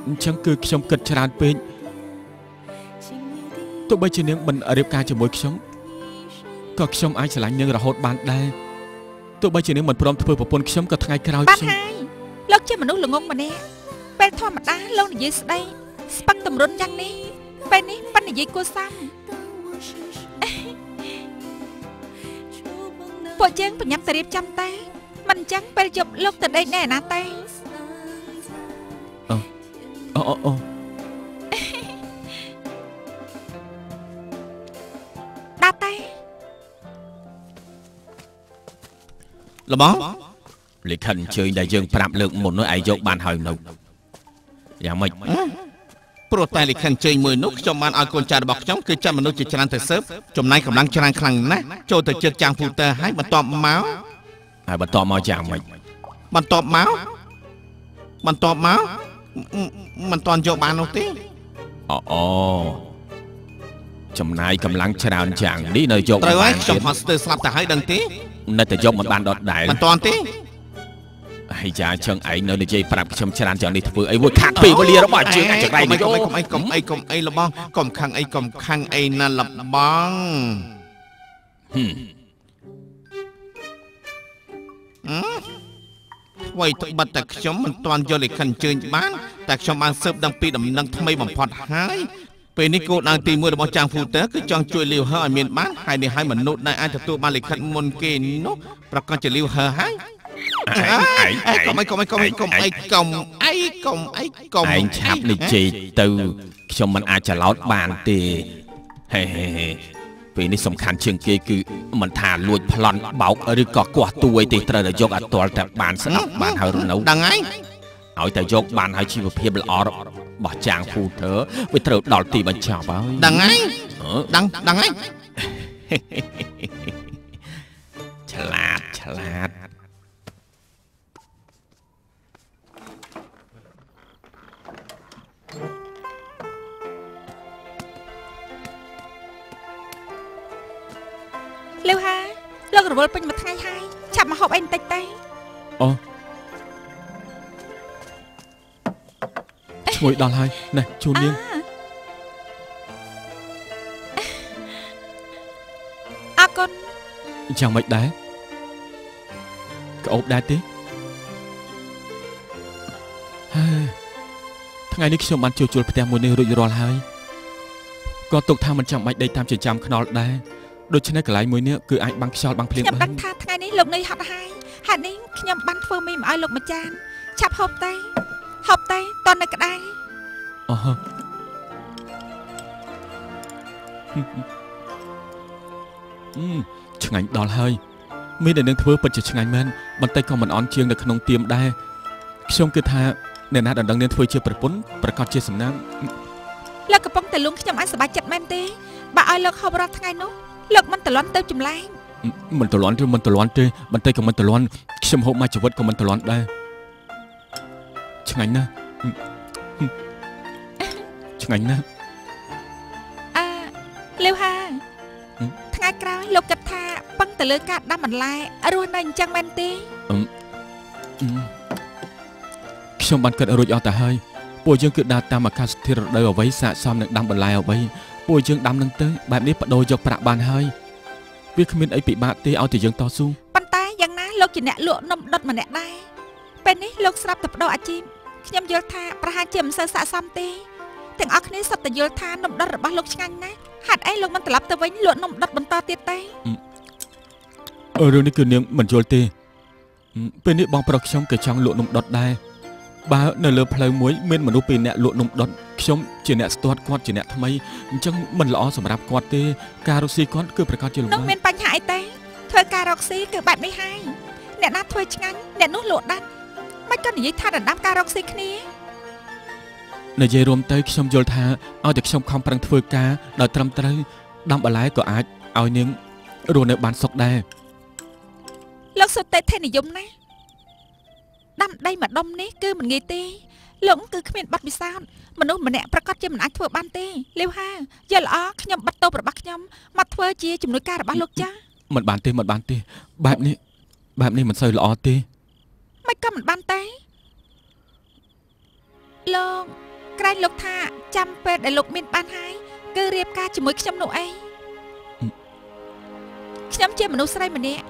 អញ្ចឹងគឺខ្ញុំគិតច្រើនពេកទោះបីជានាងមិនរៀបការជាមួយខ្ញុំក៏ខ្ញុំអាចស្រឡាញ់នាងរហូតបានដែរទោះបីជានាងមិនព្រមធ្វើប្រពន្ធខ្ញុំក៏ថ្ងៃក្រោយខ្ញុំបានហើយលោកជាមនុស្សល្ងងម្នាក់ពេលធម្មតាលោកនិយាយស្ដីស្ពឹងតម្រុនយ៉ាងនេះពេលនេះប៉ិននិយាយគួរសមពួកយើងប្រញាប់ទៅរៀបចំតែមិនអញ្ចឹងពេលយប់លោកទៅដេកណែណាទេអូអូអូដាក់តែលបងលិខិតអញ្ជើញដែលយើងប្រាប់លើកមុននោះឯងយកបានហើយនៅយ៉ាងម៉េចព្រោះតែលិខិតអញ្ជើញមួយនោះខ្ញុំបានឲ្យកូនចៅរបស់ខ្ញុំគឺចាត់មនុស្សជាច្រើនទៅស៊ើបចំណាយកម្លាំងច្រើនខ្លាំងណាស់ចូលទៅជិតចាំងហ្វូទ័រហើយបន្ទាប់មកហើយបន្ទាប់មកយ៉ាងម៉េចបន្ទាប់មកមិនតាន់យកបាននោះទេអូចំណាយកម្លាំងច្រើនយ៉ាងនេះនៅយកត្រូវហើយខ្ញុំហត់ស្ទើរស្លាប់ទៅហើយដឹងទេនៅតែយកមិនបានដដែលមិនតាន់ទេហើយចាជឹងឯងនៅនិយាយប្រាប់ខ្ញុំច្រើនយ៉ាងនេះធ្វើអីមួយខាត់ពេលវេលារបស់ជើងអាចចង្រៃនេះកុំអីកុំអីកុំអីលបងកុំខឹងអីកុំខឹងអីណាលបងអ្វីត្បិតតែខ្ញុំមិនទាន់យកលិខិតអញ្ជើញបានតែខ្ញុំបានស៊ើបដឹងពីដំណឹងថ្មីបំផុតហើយពេលនេះគោលដៅទី1របស់ចាំងហ្វូទ័រគឺចង់ជួយលាវហឺឲ្យមានបានហើយនេះហើយមនុស្សដែលអាចទទួលបានលិខិតមុនគេនោះប្រកាសជាលាវហឺហើយកុំអីកុំអីកុំអីកុំអីកុំអីកុំអីកុំឯងឆាប់និយាយទៅខ្ញុំមិនអាចច្រឡោតបានទេហេពេលនេះសំខាន់ជាងគេគឺមិនថាលួចប្លន់បោកឬក៏គាស់ទួយទេត្រូវតែយកអត់ទាល់តែបានស្ដាប់បានហើយនៅដឹងហើយឲ្យតែយកបានហើយជីវភាពល្អរបស់ចាងហ្វូទ័រវាត្រូវដល់ទីបញ្ចប់ហើយដឹងហើយដឹងហើយឆ្លាតឆ្លាតលាវហាលោករវល់ពេញមួយថ្ងៃហើយឆាប់មកហូបអីបន្តិចទេអូឈ្ងុយដល់ហើយណែជូននាងអរគុណយ៉ាងម៉េចដែរក្អូបដែរទេហើយថ្ងៃនេះខ្ញុំបានជួសជុលផ្ទះមួយនេះរួចរាល់ហើយក៏ទុកថាមិនចាំបាច់ដេកតាមចិញ្ចើមខ្នល់ដែរដូច្នេះកន្លែងមួយនេះគឺអាចបាំងខ្យល់បាំងភ្លៀងបានខ្ញុំដឹងថាថ្ងៃនេះលោកនឿយហត់ហើយហេតុនេះខ្ញុំបានធ្វើមីមកឲ្យលោកម្ចាស់ឆាប់ហូបទេហូបទេតនៅក្តៅអូឆ្ងាញ់ដល់ហើយមានតែនឹងធ្វើពិតជាឆ្ងាញ់មែនបន្តិចក៏មិនអន់ជាងនៅក្នុងទៀមដែរខ្ញុំគិតថាអ្នកណាដណ្ដឹងនាងធ្វើជាប្រពន្ធប្រកាសជាសំណាងលោកកំពុងតែលួងខ្ញុំឲ្យសប្បាយចិត្តមែនទេបើឲ្យលោកហូបរាល់ថ្ងៃនោះលោកមិនតលន់ទៅចម្លែងមិនតលន់ទេមិនតលន់ទេបន្តិចក៏មិនតលន់ខ្ញុំហូបមួយជីវិតក៏មិនតលន់ដែរឆ្ងាញ់ណាស់ឆ្ងាញ់ណាស់អើលាវហាថ្ងៃក្រោយលោកគិតថាពឹងទៅលើការដាំបន្លែរស់នៅអញ្ចឹងមែនទេខ្ញុំបានគិតរួចអស់ទៅហើយពួកយើងគឺដើរតាមអាកាសធាតុរដូវអ្វីស័ក្តិសមនឹងដាំបន្លែអ្វីពួកយើងដាំនឹងទៅបែបនេះបដូរយកប្រាក់បានហើយ វាគ្មានអីពិបាកទេឲ្យតែយើងតស៊ូប៉ុន្តែយ៉ាងណាលោកជាអ្នកលក់នំដុតម្នាក់ដែរពេលនេះលោកស្រាប់តែបដូរអាជីពខ្ញុំយល់ថាប្រហែលជាមិនសូវស័ក្តិសមទេទាំងអស់គ្នាសុទ្ធតែយល់ថានំដុតរបស់លោកឆ្ងាញ់ណាស់ហេតុអីលោកមិនត្រឡប់ទៅវិញលក់នំដុតបន្តទៀតទេរឿងនេះគឺនាងមិនយល់ទេពេលនេះបងប្រុសខ្ញុំក៏ចង់លក់នំដុតដែរបើនៅលើផ្លូវមួយមានមនុស្សពីរនាក់លក់នំដុតខ្ញុំជាអ្នកស្ទាត់គាត់ជាអ្នកថ្មីអញ្ចឹងមិនល្អសម្រាប់គាត់ទេការរកស៊ីគាត់គឺប្រកាសជាលំបាកនោះមានបញ្ហាអីទេធ្វើការរកស៊ីគឺបែបនេះហើយអ្នកណាធ្វើឆ្ងាញ់អ្នកនោះលក់ដាច់មិនក៏និយាយថាដណ្ដើមការរកស៊ីគ្នានិយាយរួមទៅខ្ញុំយល់ថាឲ្យតែខ្ញុំខំប្រឹងធ្វើការដោយត្រឹមត្រូវដាំបន្លែក៏អាចឲ្យនាងរស់នៅបានសុខដែរលោកសុតិធិនិយមណាស់ដាំដីមួយដុំនេះគឺមិនងាយទេលោកគឺគ្មានបទពិសោធន៍មនុស្សម្នាក់ប្រកាសជាមិនអាចធ្វើបានទេលាវហាយល់ល្អខ្ញុំបិទតូបរបស់ខ្ញុំមកធ្វើជាជំនួយការរបស់លោកចាស់មិនបានទេមិនបានទេបែបនេះមិនសូវល្អទេមិនក៏មិនបានទេលោកក្រែងលោកថាចាំពេលដែលលោកមានបានហើយគឺរៀបការជាមួយខ្ញុំនោះអីខ្ញុំជាមនុស្សស្រីម្នាក់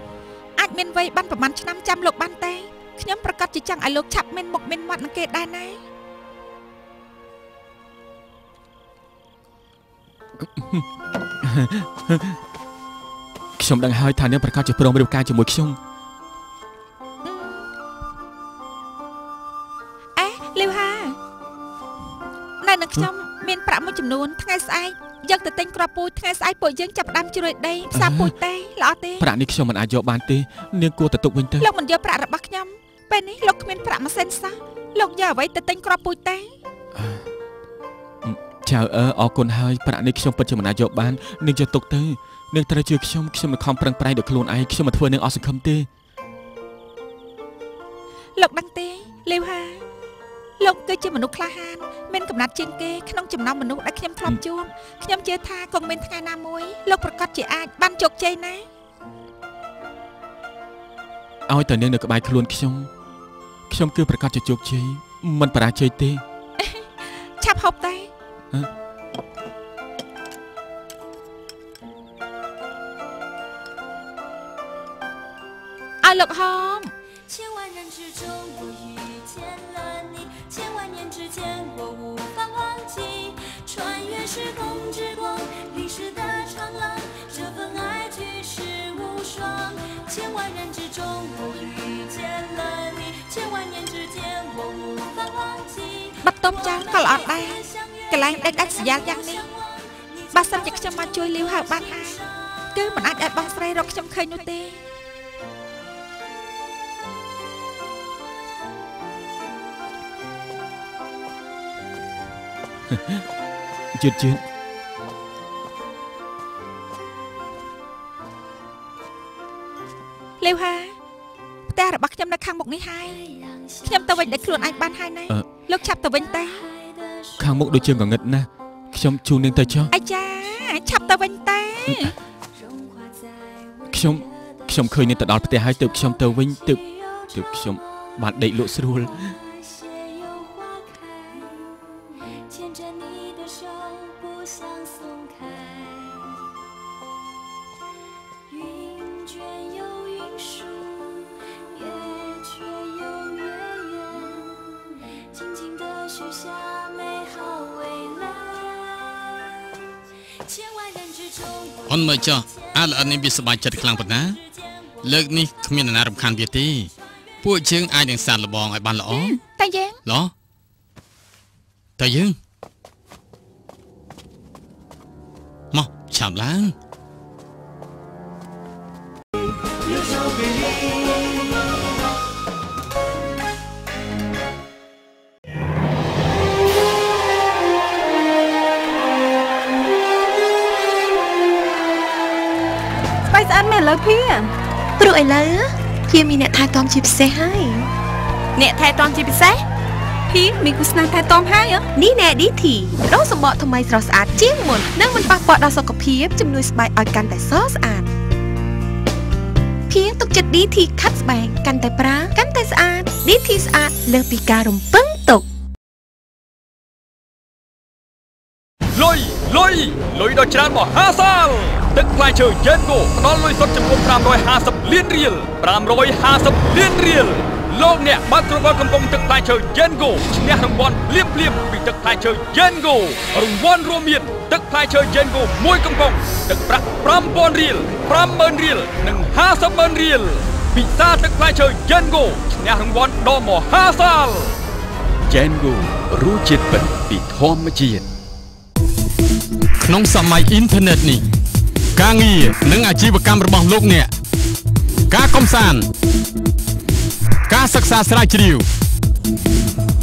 អាចមានវ័យបានប្រហែលឆ្នាំចាំលោកបានទេខ្ញុំប្រកាសជាចង់ឲ្យលោកឆាប់មានមុខមានមាត់នឹងគេដែរណាខ្ញុំដឹងហើយថានាងប្រកាសជាព្រមរៀបការជាមួយខ្ញុំអេលាវហានៅនឹងខ្ញុំមានប្រាក់មួយចំនួនថ្ងៃស្អែកយកទៅទិញគ្រាប់ពូជថ្ងៃស្អែកពួកយើងចាប់ផ្ដើមជ្រុយដីផ្សារពូជទេល្អទេប្រាក់នេះខ្ញុំមិនអាចយកបានទេនាងគួរតែទុកវិញទៅលោកមិនយកប្រាក់របស់ខ្ញុំពេលនេះលោកគ្មានប្រាក់មួយសេនសោះលោកយកអ្វីទៅទិញគ្រាប់ពូជទេចៅអើអរគុណហើយប្រាក់នេះខ្ញុំពិតជាមិនអាចយកបាននាងយកទុកទៅនាងត្រូវជឿខ្ញុំខ្ញុំមិនខំប្រឹងប្រែងដោយខ្លួនឯងខ្ញុំមិនធ្វើនាងអស់សង្ឃឹមទេលោកដឹងទេលាវហាលោកគឺជាមនុស្សក្លាហានមានកំណត់ជាងគេក្នុងចំណោមមនុស្សដែលខ្ញុំធ្លាប់ជួបខ្ញុំជឿថាគង់មានថ្ងៃណាមួយលោកប្រកាសជាអាចបានជោគជ័យណាឲ្យតែនាងនៅក្បែរខ្លួនខ្ញុំខ្ញុំគឺប្រកាសជាជោគជ័យមិនបរាជ័យទេឆាប់ហូបទេឲ្យលោកហោមបាត់តបចាស់ក៏ល្អដែរកន្លែងដេកដាច់ស្រយាលយ៉ាងនេះបើសិនជាខ្ញុំមកជួយលាវហៅបានហើយគឺមិនអាចឲ្យបងស្រីរកខ្ញុំឃើញនោះទេជឿជឿលាវហាផ្ទះរបស់ខ្ញុំនៅខាងមុខនេះហើយខ្ញុំទៅវិញដោយខ្លួនឯងបានហើយណាលោកឆាប់ទៅវិញទេខាងមុខដូចជាងងឹតណាស់ខ្ញុំជូននាងទៅចុះអាចាឆាប់ទៅវិញទេខ្ញុំឃើញនាងទៅដល់ផ្ទះហើយទើបខ្ញុំទៅវិញទើបខ្ញុំបានដេកលក់ស្រួលអូនមើលចុះអាល្អិននេះវាសប្បាយចិត្តខ្លាំងប៉ុណ្ណាលើកនេះគ្មាននរណារំខានវាទេពួកយើងអាចនឹងសាកល្បងឲ្យបានល្អតែយើងល្អតែយើងមកឆាប់ឡើង ស្អាតមែនឥឡូវភីព្រោះឥឡូវភីមានអ្នកថែទាំជាពិសេសហើយអ្នកថែទាំជាពិសេសភីមានគូស្នេហ៍ថែទាំហើយនេះណែ DT រោគសម្បកថ្មីស្រស់ស្អាតជាងមុននិងមិនប៉ះពាល់ដល់សុខភាពជំនួយស្បែកឲ្យកាន់តែសស្អាតភីទុកចិត្ត DT ខាត់ស្បែកកាន់តែប្រើកាន់តែស្អាត DT ស្អាតលើសពីការរំពឹងទុក លុយលុយ យលុយដ៏ច្រើនមហាសាលទឹកផ្លែឈើយេនហ្គោផ្ដល់លុយសុទ្ធចំនួន550លានរៀល550លានរៀលលោកអ្នកបើកគ្រប់កំប៉ុងទឹកផ្លែឈើយេនហ្គោឈ្នះរង្វាន់ភ្លាមភ្លាមពីទឹកផ្លែឈើយេនហ្គោរង្វាន់រួមមានទឹកផ្លែឈើយេនហ្គោមួយកំប៉ុងទឹកប្រាក់5000រៀល50000រៀលនិង500,000រៀលពិសាទឹកផ្លែឈើយេនហ្គោឈ្នះរង្វាន់ដ៏មហាសាលយេនហ្គោរសជាតិពិតពីធម្មជាតិក្នុងសម័យអ៊ីនធឺណិតនេះការងារនិងអាជីវកម្មរបស់លោកអ្នកការកំសាន្តការសិក្សាស្រាវជ្រាវ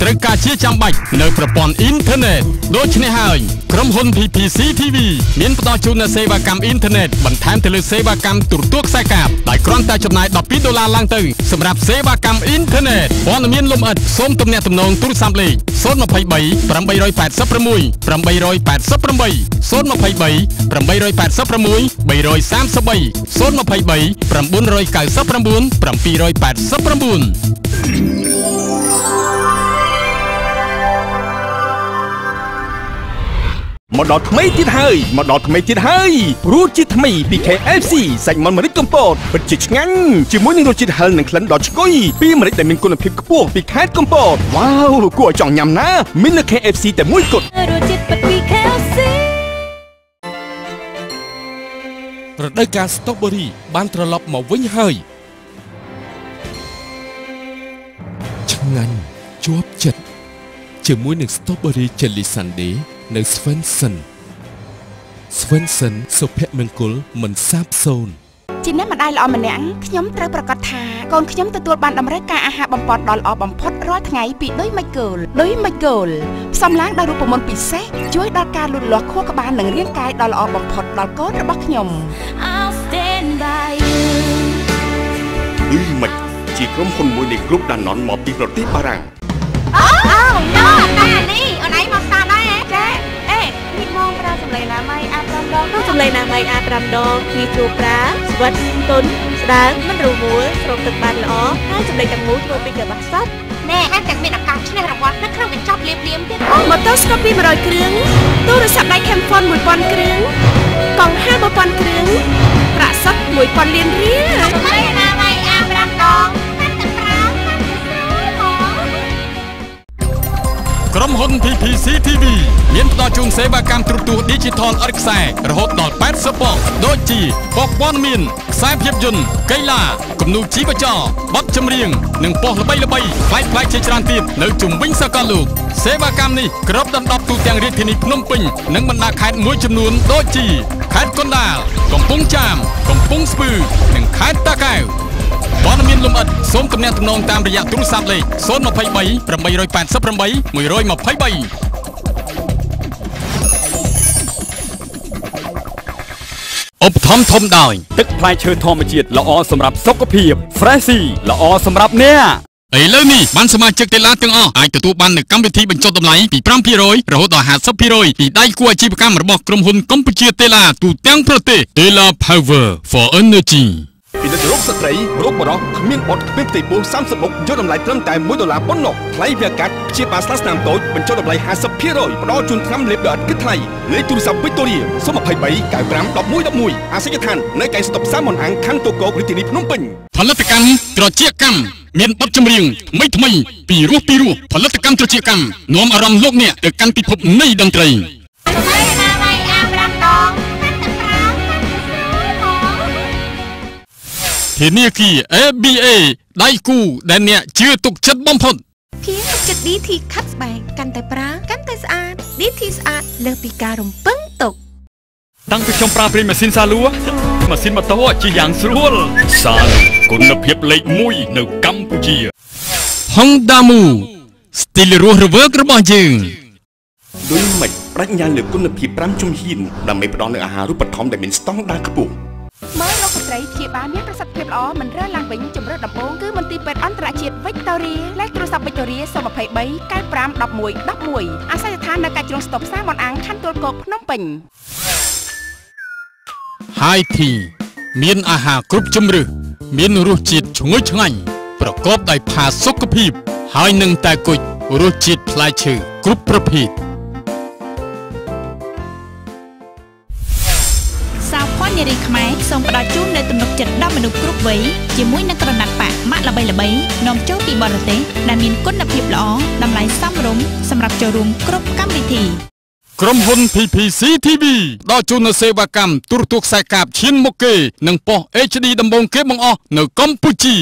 ត្រូវការជាចាំបាច់នៅប្រព័ន្ធអ៊ីនធឺណិតដូច្នេះហើយក្រុមហ៊ុន PPC TV មានផ្ដល់ជូននូវសេវាកម្មអ៊ីនធឺណិតបន្ថែមទៅលើសេវាកម្មទូរទស្សន៍ខ្សែកាបដោយគ្រាន់តែចំណាយ$12ឡើងទៅសម្រាប់សេវាកម្មអ៊ីនធឺណិតព័ត៌មានលម្អិតសូមទំនាក់ទំនងទូរស័ព្ទលេខ023 886 888 023 886 333 023 999 789មកដល់ថ្មីទៀតហើយមកដល់ថ្មីទៀតហើយរសជាតិថ្មីពី KFC សាច់មាន់ម្រេចកំពតពិតជាឆ្ងាញ់ជាមួយនឹងរសជាតិហឹរនិងក្លិនដ៏ឈ្ងុយពីម្រេចដែលមានគុណភាពខ្ពស់ពីខេត្តកំពតវ៉ាវគួរឲ្យចង់ញ៉ាំណាស់មាននៅ KFC តែមួយគត់រសជាតិពិតពី KFC រដូវកាលស្តូប៊ឺរីបានត្រឡប់មកវិញហើយឆ្ងាញ់ជាប់ចិត្តជាមួយនឹងស្តូប៊ឺរី Jelly Sundae នៅ Swenson Swenson សុភមង្គលមិនសាបសូន្យជាអ្នកម្ដាយល្អម្នាក់ខ្ញុំត្រូវប្រកាសថាកូនខ្ញុំទទួលបានតម្រូវការអាហារបំពន់ដ៏ល្អបំផុតរាល់ថ្ងៃពីឌុយម៉ាច់គោលឌុយម៉ាច់គោលផ្សំឡើងដោយរូបមន្តពិសេសជួយដល់ការលូតលាស់ខួរក្បាលនិងរាងកាយដ៏ល្អបំផុតដល់កូនរបស់ខ្ញុំ I'll stand by you ឌុយម៉ាច់ជាក្រុមហ៊ុនមួយនៃក្រុមដាណនមកពីប្រទេសបារាំងអូណូតានេះអូនឯងមកស្តាដែរចាអេនេះមកប្រើសម្លេងណាម៉ៃអា5ដងនោះសម្លេងណាម៉ៃអា5ដងងាយស្រួលប្រើស្វិតទន់ស្ដើងមិនរមួលស្រូបទឹកបានល្អហើយសម្លេងទាំងមូលធ្វើពីកប្បាសសុទ្ធណែហើយទាំងមានឱកាសឈ្នះរង្វាន់នៅក្នុងកញ្ចប់ភ្លាមៗទៀតម៉ូតូស្កូពី100គ្រឿងទូរស័ព្ទដៃ Camfon 1000គ្រឿងកង់ហាល1000គ្រឿងប្រាក់សុទ្ធ1000លានរៀលសម្លេងណាម៉ៃអា5ដងក្រុមហ៊ុន PPC TV មានផ្ដល់ជូនសេវាកម្មទូរទស្សន៍ Digital ឥតខ្សែរហូតដល់80ប៉ុស្តិ៍ដូចជាប៉ុស្តិ៍ព័ត៌មានខ្សែភាពយន្តកីឡាគំនូរជីវចលបទចម្រៀងនិងប៉ុស្តិ៍ល្បីៗប្លែកៗជាច្រើនទៀតនៅជុំវិញសកលលោកសេវាកម្មនេះគ្របដណ្ដប់ទូទាំងរាជធានីភ្នំពេញនិងបណ្ដាខេត្តមួយចំនួនដូចជាខេត្តកណ្ដាលកំពង់ចាមកំពង់ស្ពឺនិងខេត្តតាកែវព័ត៌មានលម្អិតសូមទំនាក់ទំនងតាមរយៈទូរស័ព្ទលេខ023 888 123ឧបត្ថម្ភធំដោយទឹកផ្លែឈើធម្មជាតិល្អសម្រាប់សុខភាព Freshy ល្អសម្រាប់អ្នកឥឡូវនេះបានសមាជិកតេឡាទាំងអស់អាចទទួលបាននូវកម្មវិធីបញ្ចុះតម្លៃពី5%រហូតដល់50%ពីដៃគូអាជីវកម្មរបស់ក្រុមហ៊ុនកម្ពុជាតេឡាទូទាំងប្រទេស Tela Power for Energy ពិនិត្យរោគស្ត្រីរោគបុរសគ្មានបត់គ្មានផ្ទៃពោះ30មុខយកតម្លៃត្រឹមតែ$1ប៉ុណ្ណោះថ្លៃវាកាត់ព្យាបាលស្លាកស្នាមតូចបញ្ចុះតម្លៃ50%ផ្ដល់ជូនថ្នាំលេបដោយឥតគិតថ្លៃលេខទូរស័ព្ទវិកតូរី023 95 11 11អាសយដ្ឋាននៅកែងស្តុបសាមនអាំងខណ្ឌតូកោរាជធានីភ្នំពេញផលិតកម្មត្រចៀកកម្មមានបទចម្រៀងថ្មីថ្មីពីរោះពីរោះផលិតកម្មត្រចៀកកម្មនាំអារម្មណ៍លោកអ្នកទៅកាន់ពិភពនៃតន្ត្រីធនាគារ ABA ដៃគូដែលអ្នកជឿទុកចិត្តបំផុតភៀងទុកចិត្ត DT ខាត់ស្បែកកាន់តែប្រើកាន់តែស្អាត DT ស្អាតលើសពីការរំពឹងទុកតាំងពីខ្ញុំប្រើប្រេងម៉ាស៊ីនសាលូម៉ាស៊ីនម៉ូតូជិះយ៉ាងស្រួលសាលូគុណភាពលេខ1នៅកម្ពុជា Honda Mu ស្ទីលរស់រវើករបស់យើងដូចម៉េចប្រាជ្ញាលើគុណភាព5ជំហានដើម្បីផ្ដល់នូវអាហារូបត្ថម្ភដែលមានស្តង់ដារខ្ពស់មើលលោកស្ត្រីព្យាបាលមានប្រសិទ្ធភាពល្អមិនរើឡើងវិញជំរឿនដំបូងគឺមន្ទីរពេទ្យអន្តរជាតិវិកតូរីលេខទូរស័ព្ទវិកតូរី023 95 11 11អាសយដ្ឋាននៅកាច់ជ្រុងស្តុបផ្សារមនអាងខណ្ឌទួលគោកភ្នំពេញ High Tea មានអាហារគ្រប់ជម្រើសមានរសជាតិឈ្ងុយឆ្ងាញ់ប្រកបដោយផាសុកភាពហើយនឹងតែគុជរសជាតិផ្លែឈើគ្រប់ប្រភេទ នារីខ្មែរសូមផ្ដល់ជូននូវទំនុកចិត្តដល់មនុស្សគ្រប់វ័យជាមួយនឹងក្រណាត់ប៉ាក់ម៉ាកល្បីៗនាំចូលពីបរទេសដែលមានគុណភាពល្អតម្លៃសមរម្យសម្រាប់ចូលរួមគ្រប់កម្មវិធីក្រុមហ៊ុន PPC TV ដល់ជូននូវសេវាកម្មទូរទស្សន៍ខ្សែកាបឈានមុខគេនិងប៉ុស្តិ៍ HD ដំបូងគេបង្អស់នៅកម្ពុជា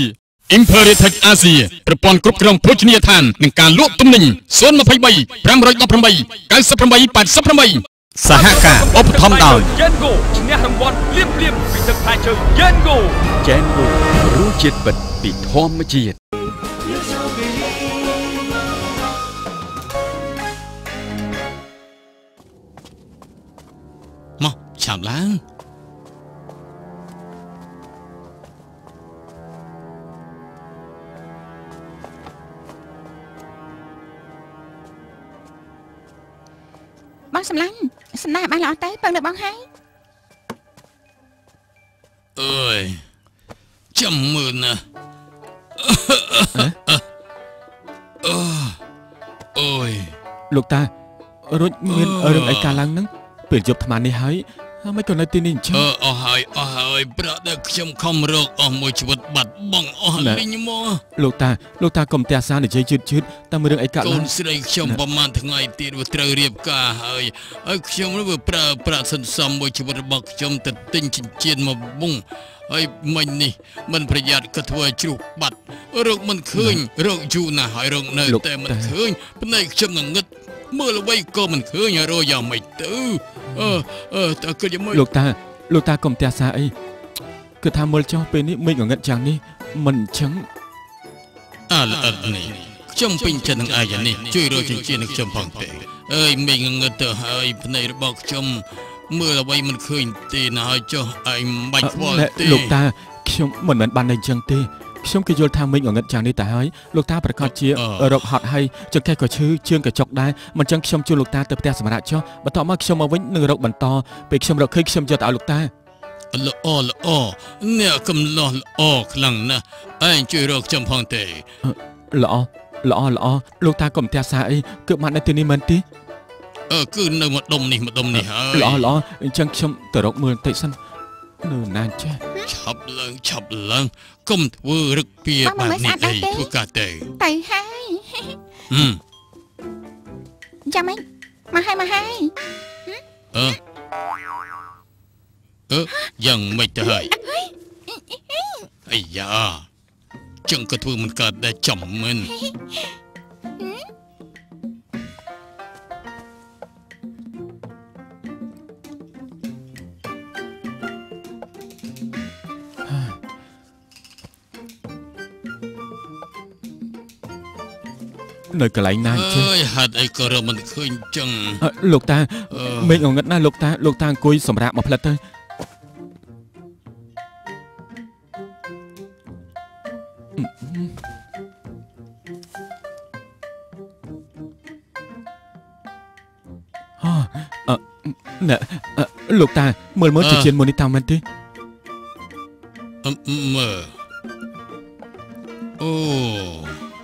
Imperial Tech Asia ប្រព័ន្ធគ្រប់គ្រងភោជនីយដ្ឋាននិងការលក់ទំនិញ023 518 98 88សហការឧបត្ថម្ភដោយ Gengo ឈ្នះរង្វាន់ភ្លាមៗពីទឹកផ្លែឈើ Gengo Gengo រសជាតិពិតពីធម្មជាតិមកឆាប់ឡើងបងសម្លាញ់សំណាបានល្អទៅពឹងនៅបងហើយអើយចាំមើលណាអើយលោកតារួចមានរឿងអីកើតឡើងហ្នឹងពេលយប់អាត្មានេះហើយមិនក៏នៅទីនេះអញ្ចឹងអស់ហើយអស់ហើយប្រាក់ដែលខ្ញុំខំរកអស់មួយជីវិតបាត់បង់អស់លីងមកលោកតាលោកតាកុំទះសានិយាយជឿតជឿតតាមរឿងអីកើតឡើងកូនស្រីខ្ញុំប្រហែលថ្ងៃទៀតវាត្រូវរៀបការហើយហើយខ្ញុំវាប្រើប្រាក់សន្សំមួយជីវិតរបស់ខ្ញុំទៅទិញចិញ្ចៀនមកវងហើយមិញនេះមិនប្រយ័ត្នក៏ធ្វើឲ្យជ្រុះបាត់រកមិនឃើញរកយូរណាស់ហើយរកនៅតែមិនឃើញភ្នែកខ្ញុំងងឹតមើលអ្វីក៏មិនឃើញរកយ៉ាងម៉េចទៅអឺតើគិតយ៉ាងម៉េចលោកតាលោកតាកុំទះសាអីគឺថាមើលចុះពេលនេះមេឃងងឹតយ៉ាងនេះមិនអញ្ចឹងអើល្អិតនេះខ្ញុំពេញចិត្តនឹងឯងនេះជួយរកចិញ្ចៀននឹងខ្ញុំផងទេអើយមេឃងងឹតទៅហើយភ្នែករបស់ខ្ញុំមើលអ្វីមិនឃើញទេណាហើយចុះឯងមិនបាច់ខ្វល់ទេលោកតាខ្ញុំមិនមែនបានអញ្ចឹងទេខ្ញុំគេយល់ថាមេឃងងឹតយ៉ាងនេះទៅហើយលោកតាប្រកាសជារកហត់ហើយចង្កេះក៏ឈឺជើងក៏ចុកដែរមិនចឹងខ្ញុំជួលលោកតាទៅផ្ទះសម្រាប់ចុះបន្ទាប់មកខ្ញុំមកវិញនឹងរកបន្តពេលខ្ញុំរកឃើញខ្ញុំយកទៅឲ្យលោកតាល្អល្អអ្នកកំឡោះល្អខ្លាំងណាស់ឯងជួយរកខ្ញុំផងទេល្អល្អល្អលោកតាកុំផ្ទះសាអីគឺបាននៅទីនេះមែនទេគឺនៅម្ដុំនេះម្ដុំនេះហើយល្អល្អអញ្ចឹងខ្ញុំទៅរកមើលបន្តិចសិននៅណាចេះឆាប់ឡើងឆាប់ឡើងកុំធ្វើរឹកពីបែបនេះអីធ្វើការទៅទៅហើយចាំម៉េចមកហើយមកហើយអឺអឺយ៉ាងម៉េចទៅហើយអាយ៉ាចឹងក៏ធ្វើមិនកើតដែរចំមិន នៅកន្លែងណាចេះអើយហេតុអីក៏រកមិនឃើញចឹងលោកតាមេឃងងឹតណាស់លោកតាលោកតាអង្គុយសម្រាប់មកផ្លិតទៅណែលោកតាមើលមើលជាមួយនេះតាមមែនទេមើលអូ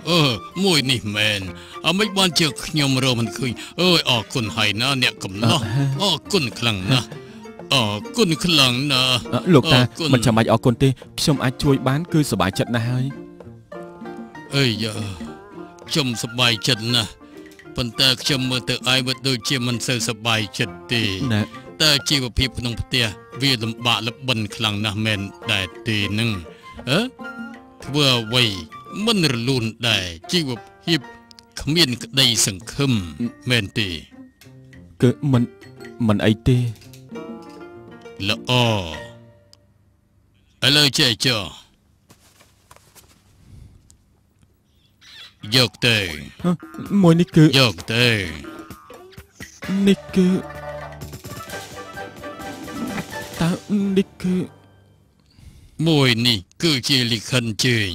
អឺមួយនេះមែនអមិនបានជាខ្ញុំរកមិនឃើញអើយអរគុណហើយណាអ្នកកំឡោះអរគុណខ្លាំងណាស់អរគុណខ្លាំងណាស់លោកតាមិនចាំបាច់អរគុណទេខ្ញុំអាចជួយបានគឺសប្បាយចិត្តណាស់ហើយអើយខ្ញុំសប្បាយចិត្តណាស់ប៉ុន្តែខ្ញុំមើលទៅឯងវាដូចជាមិនសូវសប្បាយចិត្តទេតើជីវភាពក្នុងផ្ទះវាលំបាកលំបិនខ្លាំងណាស់មែនដែរទេនឹងអឺធ្វើអ្វីមិនរលូនដែរជីវភាពគ្មានក្តីសង្ឃឹមមែនទេគឺមិនអីទេល្អឥឡូវចេះចុះយកទៅមួយនេះគឺយកទៅនេះគឺតើនេះគឺមួយនេះគឺជាលិខិតជើញ